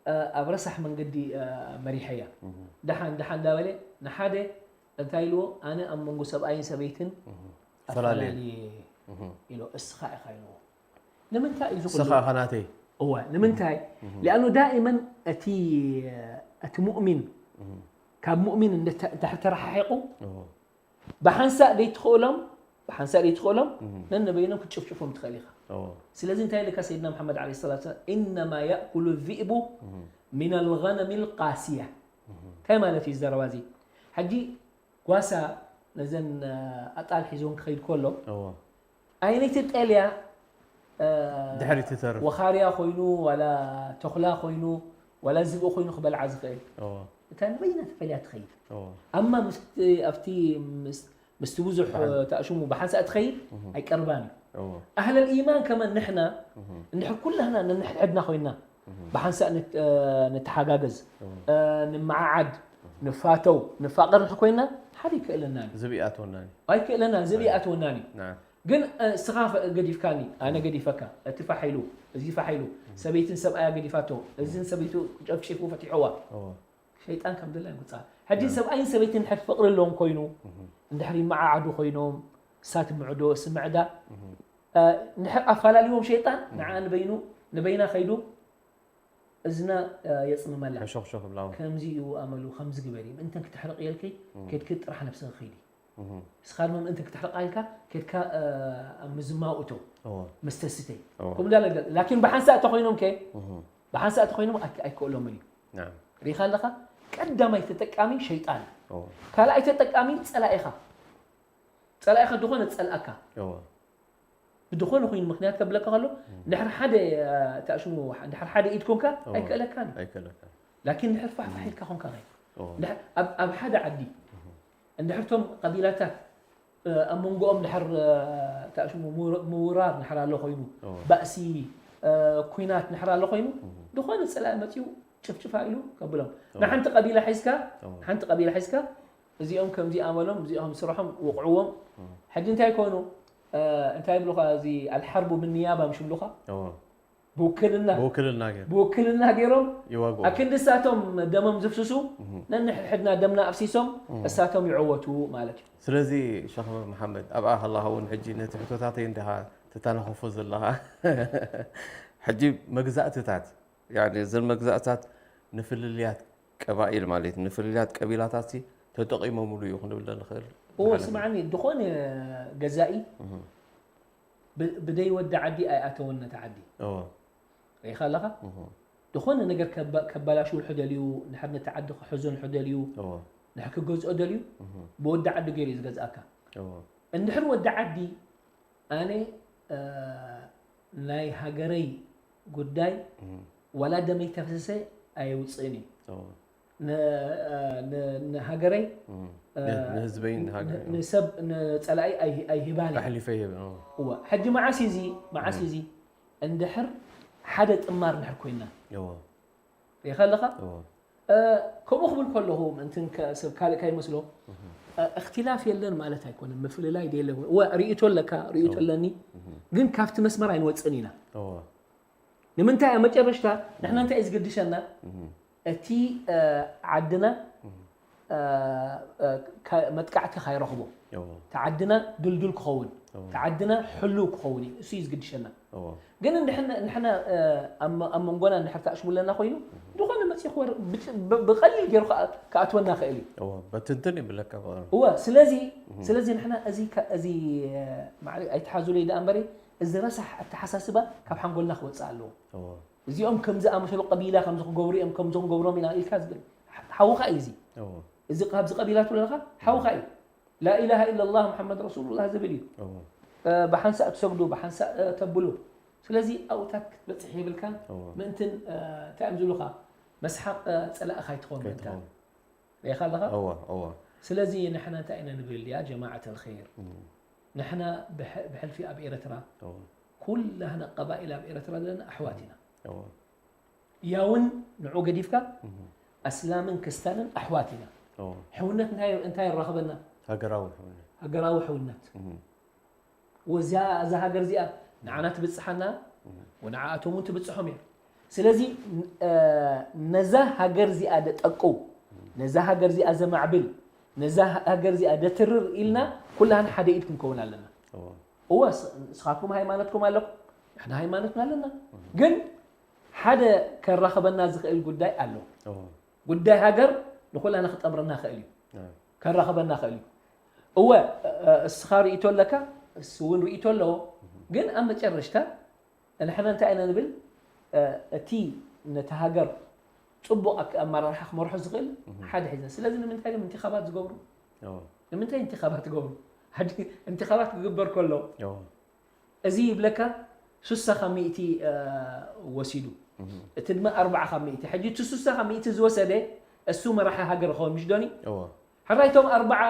እ፣ ኣብ ረሳሕ መንገዲ፣ እ፣ መሪሐያ። ደሓን፣ ደሓን እንዳበለ ንሓደ እንታይ ኢልዎ? ኣነ ኣብ መንጎ ሰብኣይን ሰበይትን ፈላልየ። ኣፈላልየ ኢሎ። እስኻ ኢኻ ኢልዎ። ንምንታይ እዩ እዚ ኩሉ? እስኻ ኢኻ ናተይ እወ፣ ንምንታይ? ሊኣኑ ዳኢመን እቲ፣ እቲ ሙእሚን ካብ ሙእሚን እንድተ-፣ እንድሕር ተረሓሒቑ እዎ ብሓንሳእ ደይትኽእሎም፣ ብሓንሳእ ደይትኽእሎም ነንበይኖም ክትጭፍጭፎም ትኽእል ኢኻ። እዎ ስለዚ እንታይ ኢልካ ሰይድና መሓመድ ዓለይሂ ሰላቱ ወሰላም፣ "ኢነማ የእኩሉ ዚእቡ ሚነል ገነሚል ቃስያ." እንታይ ማለት እዩ ዘረባ እዚ? ሕጂ ጓሳ ነዘን፣ እ፣ ኣጣል ሒዞን ክኸይድ ከሎ እዎ ኣየነይቲ ጤልያ፣ እ፣ ድሕሪት ትተርፍ። ወኻርያ ኮይኑ ዋላ ተኹላ ኮይኑ ዋላ ዝብኢ ኮይኑ ክበልዓ ዝኽእል? እዎ እታ ንበይና ተፈልያ ትኸይድ። እዎ ኣማ ምስቲ፣ ኣብቲ ምስ-፣ ምስቲ ብዙሕ ተኣሽሙ ብሓንሳእ ትኸይድ ኣይቀርባን እዩ። እዎ ኣህለል ኢማን ከመን ንሕና እንድሕር ኩላህና ነንሕድሕድና ኮይንና ብሓንሳእ ንት-፣ እ፣ ንተሓጋገዝ፣ እ፣ ንመዓዓድ፣ ንፋተው፣ ንፋቐር እንድሕር ኮይንና ሓደ ይክእለና እዩ። ዝብኢ ኣትወናኒ ኣይክእለና፣ ዝብኢ ኣትወናን እዩ። ናም ግን፣ እ፣ እስኻ ፈ-፣ ገዲፍካኒ፣ ኣነ ገዲፈካ፣ እቲ ፋሕ ኢሉ፣ እዚ ፋሕ ኢሉ፣ ሰበይትን ሰብኣያ ገዲፋቶ፣ እዝን ሰበይቱ ጨፍጪፉ ፈቲሕዋ። እዎ ሸይጣን ከም ድላ ይምጻእ። ሕጂ ሰብኣይን ሰበይትን እንድሕር ፍቕሪ ኣለዎም ኮይኑ፣ እንድሕር ይመዓዓዱ ኮይኖም፣ እሳ ትምዕዶ፣ እሱ ምዕዳ፣ እ፣ እንድሕር ኣፋላልዎም ሸይጣን፣ ንዓ ንበይኑ፣ ንበይና ከይዱ፣ እዝና፣ እ፣ የጽምመላ። ሕሾኽሾኽ ብላው ከምዚ እዩ ኣመሉ፣ ከምዚ ግበር እዩ። ምእንተን ክትሕርቕ የልከይ፣ ከድኪ ጥራሕ ነብስኺ ከይዲ። እስኻ ድማ ምእንተን ክትሕርቓ ኢልካ፣ ከድካ፣ እ፣ ኣብ ምዝማው እቶ፣ እዎ መስተስተይ። እዎ ከምኡ እንዳለ ገለ። ላኪን ብሓንሳእ ተኾይኖም ከ፣ ብሓንሳእ ተኾይኖም ኣይ-፣ ኣይክእሎምን እዩ። ናም ሪኢኻ ኣለኻ? ቀዳማይ ተጠቃሚ ሸይጣን እዩ። እዎ ካልኣይ ተጠቃሚ ጸላኢኻ። ጸላኢኻ ዝኾነ ጸልኣካ። እዎ ብድኾነ ኮይኑ ምኽንያት ከብለካ ከሎ፣ ድሕሪ ሓደ፣ እ፣ ተኣሽሙ፣ ድሕሪ ሓደ ኢድ ኮንካ፣ እዎ ኣይክእለካን እዩ። ኣይክእለካን ላኪን ድሕር ፋሕፋሕ ኢልካ ኮንካ ኸይድ። እዎ ድሕ-፣ ኣብ፣ ኣብ ሓደ ዓዲ፣ እንድሕር ቶም ቀቢላታት፣ እ፣ ኣብ መንጎኦም ድሕር፣ እ፣ ተኣሽሙ ምውር-፣ ምውራር ድሕር ኣሎ ኮይኑ፣ እዎ ባእሲ፣ እ፣ ኩናት ድሕር ኣሎ ኮይኑ፣ ድኾነ ጸላኢ መጺኡ ጭፍጭፋ ኢሉ ከብሎም። እዎ ንሓንቲ ቀቢላ ሒዝካ፣ እዎ ሓንቲ ቀቢላ ሒዝካ፣ እዚኦም ከምዚ ኣመሎም፣ እዚኦም ስርሖም ውቕዕዎም። ሕጂ እንታይ ኮኑ? እ፣ እንታይ ይብሉኻ? እዚ ኣልሓርቡ ብንያባ ምሽ ይብሉኻ? እዎ ብውክልና፣ ብውክልና ገይሩ ብውክልና ገይሮም ይዋግኡ ኣክንዲ እሳቶም ደሞም ዝፍስሱ፣ ነንሕድሕድና ደምና ኣፍሲሶም እሳቶም ይዕወቱ ማለት እዩ። ስለዚ ሸኽ መሓመድ ኣብኣ ከለኻ እውን ሕጂ ነቲ ሕቶታተይ እንዲኻ ትተናኸፎ ዘለኻ ሕጂ መግዛእትታት ያኒ እዘን መግዛእትታት ንፍልልያት ቀባኢል ማለት ንፍልልያት ቀቢላታት ሲ ተጠቒሞምሉ እዩ ክንብል ዶ ንኽእል እዎ ማለት እዩ። ስማዕኒ ዝኾነ ገዛኢ ብ- ብደይ ወዲ ዓዲ ኣይኣተወን ነቲ ዓዲ እዎ ርኢኻ ኣለኻ እዎ ዝኾነ ነገር ከባ- ከባላሽው ሕደልዩ ንድሕር ነቲ ዓዲ ክሕዞን ሕደልዩ እዎ ንድሕር ክገዝኦ ደልዩ ብወዲ ዓዲ ገይሩ እዩ ዝገዝኣካ እዎ እንድሕር ወዲ ዓዲ ኣነ እ፣ ናይ ሃገረይ ጉዳይ ዋላ ደመይ ተፈሰሰ ኣየውፅእን እዩ። ንሃገረይ ንህዝበይ ንሰብ ንፀላኢ ኣይሂባን። ሕጂ መዓስ እዚ መዓስ እዚ እንድሕር ሓደ ጥማር እንድሕር ኮይና ሪኻ ኣለኻ። ከምኡ ክብል ከለኹ ምእንትን ሰብ ካልእ ካይመስሎ እክትላፍ የለን ማለት ኣይኮነን። ምፍልላይ የለን። ርእይቶ ኣለካ፣ ርእይቶ ኣለኒ፣ ግን ካብቲ መስመር ኣይንወፅን ኢና። ንምንታይ ኣብ መጨረሽታ ንሕና እንታይ እዩ ዝግድሸና? እቲ ዓድና መጥቃዕቲ ካይረኽቦ፣ እቲ ዓድና ድልዱል ክኸውን፣ እቲ ዓድና ሕሉው ክኸውን እዩ። እሱ እዩ ዝግድሸና። ግን ንሕና ኣብ መንጎና እንድሕር ተኣሽሙ ኣለና ኮይኑ ዝኾነ መፂኡ ክወር ብቐሊል ገይሩ ክኣትወና ክእል እዩ። በትንትን ይብለካ። እወ ስለዚ ስለዚ ንሕና እዚ እዚ ማዕሪ ኣይተሓዙለይ ደኣ እምበሪ እዚ ረሳሕ ኣተሓሳስባ ካብ ሓንጎልና ክወፅእ ኣለዎ። እዚኦም ከም ዝኣመሰሉ ቀቢላ ከም ዝክገብሩ እዮም ከም ዝክገብሮም ኢና ኢልካ ዝብል ሓውኻ እዩ። እዚ እዚ ካብዚ ቀቢላ ትብለካ ሓውኻ እዩ። ላኢላሃ ኢላላህ ሙሓመድ ረሱሉላህ ዝብል እዩ። ብሓንሳእ ትሰግዱ ብሓንሳእ ተብሉ። ስለዚ ኣብኡታት ክትበፅሕ የብልካን። ምእንትን እንታይ እዮም ዝብሉካ መስሓቅ ፀላእኻ ኣይትኾን ምእንታ ሪኢኻ ኣለኻ። ስለዚ ንሕና እንታይ ኢና ንብል ያ ጀማዓት ኣልኸይር፣ ንሕና ብሕልፊ ኣብ ኤረትራ ኩላህና ቀባኢል ኣብ ኤረትራ ዘለና ኣሕዋት ኢና። ያውን ንዑ ገዲፍካ ኣስላምን ክስታንን ኣሕዋት ኢና። ሕውነት እንታይ የራኽበና? ሃገራዊ ሕውነት። ወዚኣ እዛ ሃገር እዚኣ ንዓና ትብጽሓና ወንዓኣቶም እውን ትብጽሖም እያ። ስለዚ ነዛ ሃገር እዚኣ ደጠቅው ነዛ ሃገር እዚኣ ዘማዕብል ነዛ ሃገር እዚኣ ደትርር ኢልና ኩላህና ሓደ ኢድ ክንከውን ኣለና። እወ ንስኻትኩም ሃይማኖትኩም ኣለኩም ንሕና ሃይማኖትና ኣለና። ግን ሓደ ከራኽበና ዝኽእል ጉዳይ ኣሎ። ጉዳይ ሃገር ንኹላና ክጠምረና ክእል እዩ። ከራኽበና ክእል እዩ። እወ እስኻ ርእይቶ ኣለካ እሱ እውን ርእይቶ ኣለዎ። ግን ኣብ መጨረሽታ ንሕና እንታይ ኢና ንብል እቲ ነቲ ሃገር ፅቡቕ ኣመራርሓ ክመርሖ ዝኽእል ሓደ ሒዘ። ስለዚ ንምንታይ እዮም እንቲኻባት ዝገብሩ? ንምንታይ እንቲኻባት ትገብሩ? ሕጂ እንቲኻባት ክግበር ከሎ እዚ ይብለካ ሱሳ ካብ ሚእቲ ወሲዱ እቲ ድማ ኣርባዓ ካብ ሚእቲ። ሕጂ እቲ ሱሳ ካብ ሚእቲ ዝወሰደ እሱ መራሒ ሃገር ይኸውን ምሽ ዶኒ? ሕራይ እቶም ኣርባዓ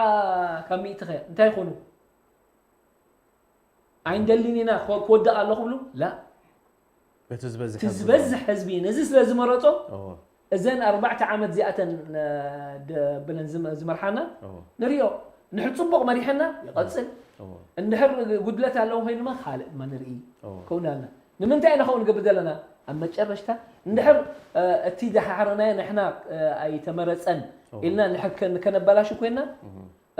ካብ ሚእቲ ኸ እንታይ ይኾኑ? ኣይንደልን ኢና ክወድቕ ኣሎ ክብሉ ላ እቲ ዝበዝሕ ህዝቢ ነዚ ስለ ዝመረጾ እዘን ኣርባዕተ ዓመት እዚኣተን ብለን ዝመርሓና ንሪኦ። እንድሕር ፅቡቕ መሪሐና ይቐፅል። እንድሕር ጉድለት ኣለዎ ኮይኑ ድማ ካልእ ድማ ንርኢ። ከውናልና ንምንታይ ኢና ከው ንገብር ዘለና? ኣብ መጨረሽታ እንድሕር እቲ ዝሓሓረናዮ ንሕና ኣይተመረፀን ኢልና እንድሕር ከነበላሹ ኮይና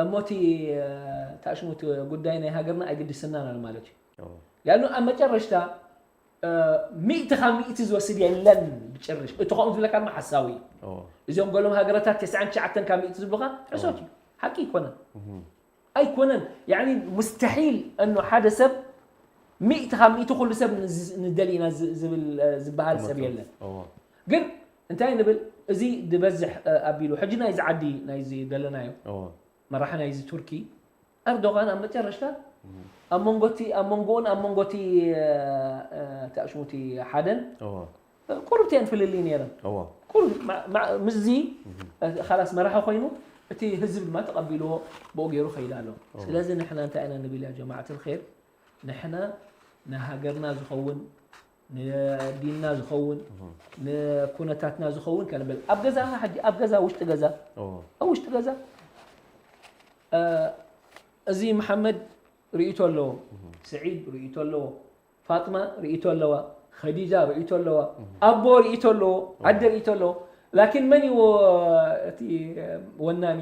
እሞ እቲ ታሽሙት ጉዳይ ናይ ሃገርና ኣይግድስናን ኣሎ ማለት እዩ። ያኑ ኣብ መጨረሽታ ሚእቲ ካብ ሚእቲ ዝወስድ የለን ብጭርሽ። እቲ ከምኡ ዝብለካ ድማ ሓሳዊ እዩ። እዚኦም ገሎም ሃገረታት ተስዓን ትሽዓተን ካብ ሚእቲ ዝብሉካ ሕሶት እዩ። ሓቂ ኣይኮነን። ኣይኮነን። ያኒ ሙስተሒል እኖ ሓደ ሰብ ሚእቲ ካብ ሚእቲ ኩሉ ሰብ ንደሊ ኢና ዝብል ዝበሃል ሰብ የለን። ግን እንታይ ንብል እዚ ዝበዝሕ ኣቢሉ ሕጂ ናይዚ ዓዲ ናይዚ ዘለናዮ መራሒ ናይዚ ቱርኪ ኣርዶጋን ኣብ መጨረሽታ ኣብ መንጎቲ ኣብ መንጎኡን ኣብ መንጎቲ ተኣሽሙቲ ሓደን ቁርብቲ እየን ፍልልይ ነይረን። ቁርብ ምስዚ ካላስ መራሒ ኮይኑ እቲ ህዝብ ድማ ተቐቢልዎ ብኡ ገይሩ ከይዳ ኣሎ። ስለዚ ንሕና እንታይ ኢና ንብል ያ ጀማዓት ልኸይር ንሕና ንሃገርና ዝኸውን ንዲንና ዝኸውን ንኩነታትና ዝኸውን ከንብል ኣብ ገዛና ሕጂ ኣብ ገዛ ውሽጢ ገዛ ኣብ ውሽጢ ገዛ እዚ መሓመድ ርእይቶ ኣለዎ፣ ስዒድ ርእይቶ ኣለዎ፣ ፋጥማ ርእይቶ ኣለዋ፣ ኸዲጃ ርእይቶ ኣለዋ፣ ኣቦ ርእይቶ ኣለዎ፣ ኣደ ርእይቶ ኣለዎ። ላኪን መን እዩ እቲ ወናኒ?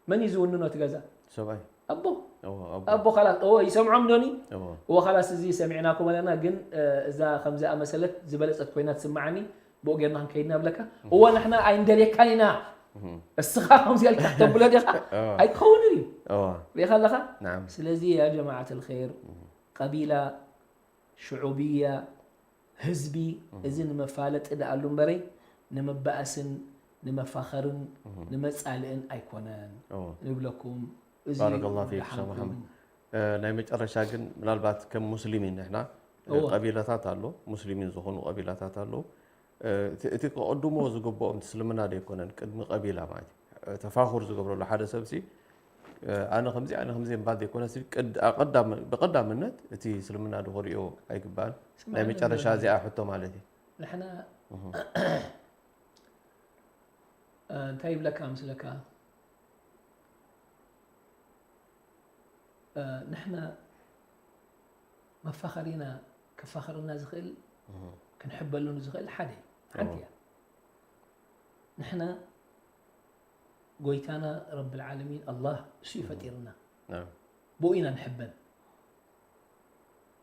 መን እዩ ዝውንኖ እቲ ገዛ? ሰብኣይ ኣቦ ኣቦ ኣቦ ካላስ እዎ ይሰምዖም ዶኒ? እዎ እዎ ካላስ እዚ ሰሚዕናኩም ኣለና ግን እዛ ከምዚ ኣመሰለት ዝበለጸት ኮይና ትስምዓኒ ብኡ ጌርና ክንከይድ ኢና ብለካ። እዎ ንሕና ኣይንደልየካን ኢና። እስኻ ከምዚ ኢልካ ክተብሎ ዲኻ? ኣይክኸውንን እዩ። እዎ ሪኢኻ ኣለኻ። ናዓም ስለዚ ያ ጀማዓት ልኸይር ቀቢላ ሽዑብያ ህዝቢ እዚ ንመፋለጢ ደኣሉ እምበረይ ንምባእስን ንመፋኸርን ንመጻልእን ኣይኮነን ንብለኩም። እዚ ባረከላሁ ፊክ ኡስታዝ መሓመድ። ናይ መጨረሻ ግን ምናልባት ከም ሙስሊሚን ንሕና እወ። ቀቢላታት ኣሎ፣ ሙስሊሚን ዝኾኑ ቀቢላታት ኣለዉ። እቲ ክቕድሞ ዝግብኦም እስልምና ዶ ኣይኮነን? ቅድሚ ቀቢላ ማለት እዩ። ተፋኹር ዝገብረሉ ሓደ ሰብሲ፣ ኣነ ከምዚ፣ ኣነ ከምዚ ምባል ዘይኮነሲ፣ ብቐዳምነት እቲ እስልምና ዶ ክርእዮ ኣይግባእን? ናይ መጨረሻ እዚኣ ሕቶ ማለት እዩ። ንሕና እንታይ ይብለካ ምስለካ፣ ንሕና መፋኸሪና፣ ከፋኸረና ዝኽእል፣ ክንሕበሉ ንዝኽእል ሓደ እዩ። ሓንቲ እያ። ንሕና ጎይታና ረብል ዓለሚን ኣላህ እሱ እዩ ፈጢርና። ብኡ ኢና ንሕበን።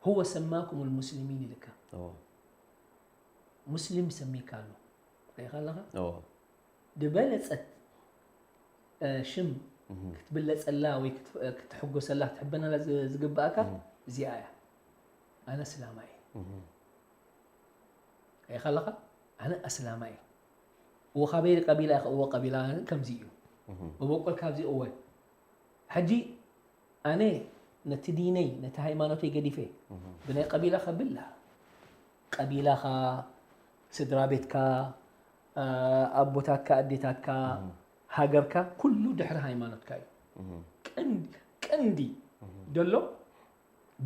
هو سماكم المسلمين ኢልካ። ሙስሊም ሰሚካ ኣሎ። ርኢኻ ኣለኻ? ዝበለጸት ሽም ክትብለጸላ ወይ ክትሕጎሰላ ክትሕበነላ ዝግብኣካ እዚኣ እያ። ኣነ እስላማይ እየ። ርኢኻ ኣለኻ? ኣነ ኣስላማይ እየ። እዎ ካበይ ቀቢላ ኢኻ? እዎ ቀቢላ ከምዚ እዩ። መበቆል ካብዚ እወ። ሕጂ ኣነ ነቲ ዲነይ ነቲ ሃይማኖተይ ገዲፈ ብናይ ቀቢላ ከብላ፣ ቀቢላኻ፣ ስድራ ቤትካ፣ ኣቦታትካ፣ ኣዴታትካ፣ ሃገርካ ኩሉ ድሕሪ ሃይማኖትካ እዩ። ቀንዲ ደሎ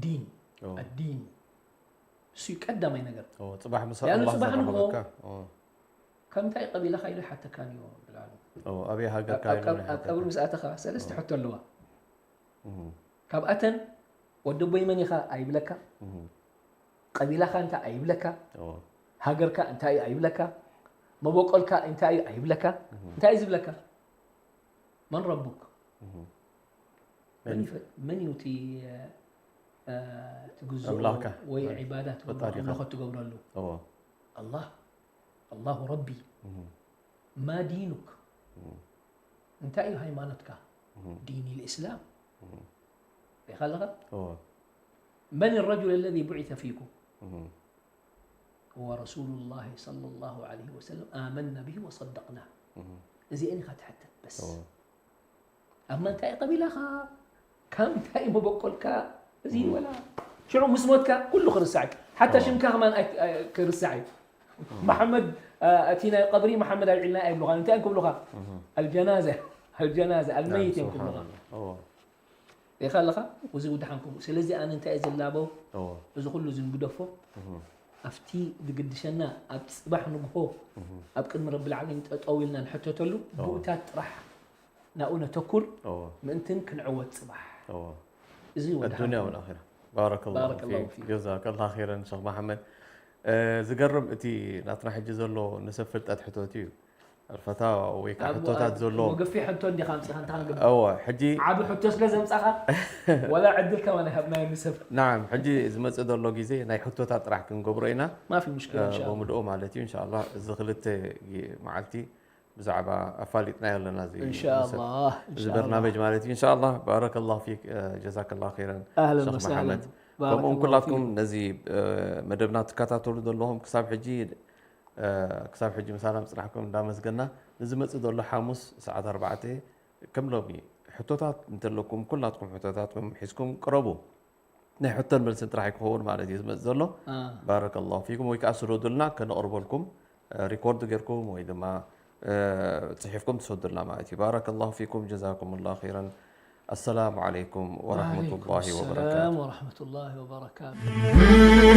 ዲን ኣዲን እሱ እዩ ቀዳማይ ነገር። ጽባሕ ምስ ኣላህ ጽባሕ ንግሆ ከምታይ ቀቢላኻ ኢሉ ሓተካን እዩ ብላሉ። ኣበይ ሃገርካ ኢሉ ኣብ ቀብሪ ምስ ኣተኻ ሰለስተ ሕቶ ኣለዋ። ካብኣተን ወዲ ኣቦይ መን ኢኻ ኣይብለካ፣ ቀቢላኻ እንታይ ኣይብለካ፣ ሃገርካ እንታይ እዩ ኣይብለካ፣ መበቆልካ እንታይ እዩ ኣይብለካ። እንታይ እዩ ዝብለካ? መን ረቡክ? መን እዩ እቲ ትግዝኦ ወይ ዒባዳት ወይ ኣምልኾ ትገብረሉ? ኣላህ ኣላሁ ረቢ። ማ ዲኑክ? እንታይ እዩ ሃይማኖትካ? ዲኒ ልእስላም። ሪኢኻ ኣለኻ? መን ረጁል ለዚ ቡዒተ ፊኩም? هو رسول الله صلى الله عليه وسلم آمنا به وصدقناه. እዚአን ኢኻ ትሕተት በስ። ኣብ መንታይ ቀቢላኻ፣ ካብ እንታይ መበቆልካ፣ እዚ ወላ ሽዑ ምስ ሞትካ ኩሉ ክርሳዕ እዩ። ሓታ ሽምካ ከማን ኣይ- ኣይ- ክርሳዕ እዩ። መሓመድ እቲ ናይ ቀብሪ መሓመድ ኣልዒልና ኣይብሉኻን። እንታይ እዮም ክብሉኻ? ኣልጀናዘ ኣልጀናዘ ኣልመይት እዮም ክብሉኻ። ሪኢኻ ኣለኻ? እዚ ውድሓን ከምኡ። ስለዚ ኣነ እንታይ እየ ዝላቦ? እዚ ኩሉ እዚ ንግደፎ። ኣብቲ ዝግድሸና ኣብ ጽባሕ ንግሆ ኣብ ቅድሚ ረብል ዓለሚን ጠጠው ኢልና ንሕተተሉ ብኡታት ጥራሕ ናብኡ ነተኩር ምእንትን ክንዕወት ጽባሕ። እዚ ወድሓን ኣዱንያ ወልኣኺራ። ባረከላሁ ፊክ። ጀዛከላህ ኺረን ሸኽ መሓመድ። ዝገርም እቲ ናትና ሕጂ ዘሎ ንሰብ ፍልጠት ሕቶት እዩ። ፈታዋ ወይ ከዓ ሕቶታት ዘሎ ገፊሕ ሕቶ እንዲኻ ኣምፂኻ እንታይ ክንገብር? እወ፣ ሕጂ ዓቢ ሕቶ ስለ ዘምፃኻ ወላ ዕድል ከማን ኣይሃብናዮ ንሰብ። ናዓም፣ ሕጂ ዝመፅእ ዘሎ ግዜ ናይ ሕቶታት ጥራሕ ክንገብሮ ኢና። ማፊ ሙሽኪል፣ ኢንሻኣላህ። ብምድኡ ማለት እዩ። ኢንሻኣላህ እዚ ክልተ መዓልቲ ብዛዕባ ኣፋሊጥናዮ ኣለና እዚ ኢንሻኣላህ፣ እዚ ኢንሻኣላህ። በርናመጅ ማለት እዩ። ኢንሻኣላህ። ባረከላሁ ፊክ፣ ጀዛከላሁ ኸይረን ኣህለን ሸኽ ወሰህለን። መሓመድ። ባረከላሁ ከምኡውን ኩላትኩም ፊክ። ነዚ መደብና ትከታተሉ ዘለኹም ክሳብ ሕጂ ክሳብ ሕጂ ምሳና ምጽናሕኩም እንዳመስገና፣ ንዝመጽእ ዘሎ ሓሙስ ሰዓት ኣርባዕተ ከም ሎሚ ሕቶታት እንተለኩም፣ ኩላትኩም ሕቶታትኩም ሒዝኩም ቅረቡ። ናይ ሕቶን መልስን ጥራሕ ክኸውን ማለት እዩ ዝመጽእ ዘሎ። ባረከላሁ ፊኩም። ወይ ከኣ ስደዱልና፣ ከነቕርበልኩም፣ ሪኮርድ ጌርኩም ወይ ድማ ጽሒፍኩም ትሰዱልና ማለት እዩ። ባረከላሁ ፊኩም፣ ጀዛኩሙላሁ ኸይረን። السلام عليكم ورحمة الله وبركاته. وعليكم السلام ورحمة الله وبركاته.